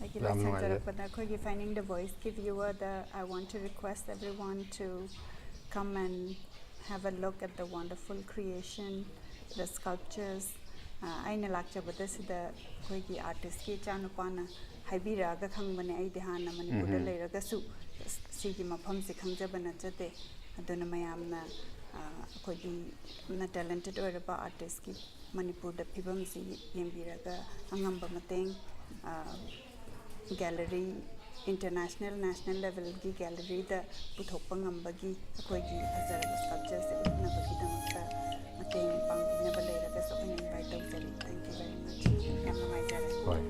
ꯑꯩꯒꯤ ꯌꯥꯝ ꯅꯨꯡꯉꯥꯏꯖꯔꯦ꯫ ꯂꯣꯏꯁꯤꯟꯖꯔꯛꯄꯗ ꯑꯩꯈꯣꯏꯒꯤ Finding the Voiceꯀꯤ viewerꯗ I want to request everyone to come and have a look at the wonderful creation, the sculptures. ꯑ, ꯑꯩꯅ ꯂꯥꯛꯆꯕꯗ ꯁꯤꯗ ꯑꯩꯈꯣꯏꯒꯤ artistꯀꯤ ꯏꯆꯥꯅꯨꯄꯥꯅ ꯍꯥꯏꯕꯤꯔꯛꯑꯒ ꯈꯪꯕꯅꯦ꯫ ꯑꯩꯗꯤ ꯍꯥꯟꯅ ꯃꯅꯤꯄꯨꯔꯗ ꯂꯩꯔꯒꯁꯨ ꯁꯤꯒꯤ ꯃꯐꯝꯁꯦ ꯈꯪꯖꯕ ꯅꯠꯆꯗꯦ꯫ ꯑꯗꯨꯅ ꯃꯌꯥꯝꯅ, ꯑ, ꯑꯩꯈꯣꯏꯒꯤ ꯌꯥꯝꯅ talented ꯑꯣꯏꯔꯕ artistꯀꯤ ꯃꯅꯤꯄꯨꯔꯗ ꯐꯤꯕꯝꯁꯤ ꯌꯦꯡꯕꯤꯔꯒ ꯑꯉꯝꯕ ꯃꯇꯦꯡ, ꯑ, ꯒꯦꯂꯔꯤ, ꯏꯟꯇꯔꯅꯦꯁꯅꯦꯜ, ꯅꯦꯁꯅꯦꯜ ꯂꯦꯚꯦꯜꯒꯤ ꯒꯦꯂꯔꯤꯗ ꯄꯨꯊꯣꯛꯄ ꯉꯝꯕꯒꯤ ꯑꯩꯈꯣꯏꯒꯤ ꯐꯖꯔꯕ ꯁ꯭ꯀꯜꯞꯆꯔꯁꯦ ꯎꯠꯅꯕꯒꯤꯗꯃꯛꯇ ꯃꯇꯦꯡ ꯄꯥꯡꯕꯤꯅꯕ ꯂꯩꯔꯒꯁꯨ ꯑꯩꯈꯣꯏꯅ ꯏꯟꯚꯥꯏꯠ ꯇꯧꯖꯔꯤ꯫ Thank you very much. ꯌꯥꯝ ꯅꯨꯡꯉꯥꯏꯖꯔꯦ꯫ ꯍꯣꯏ꯫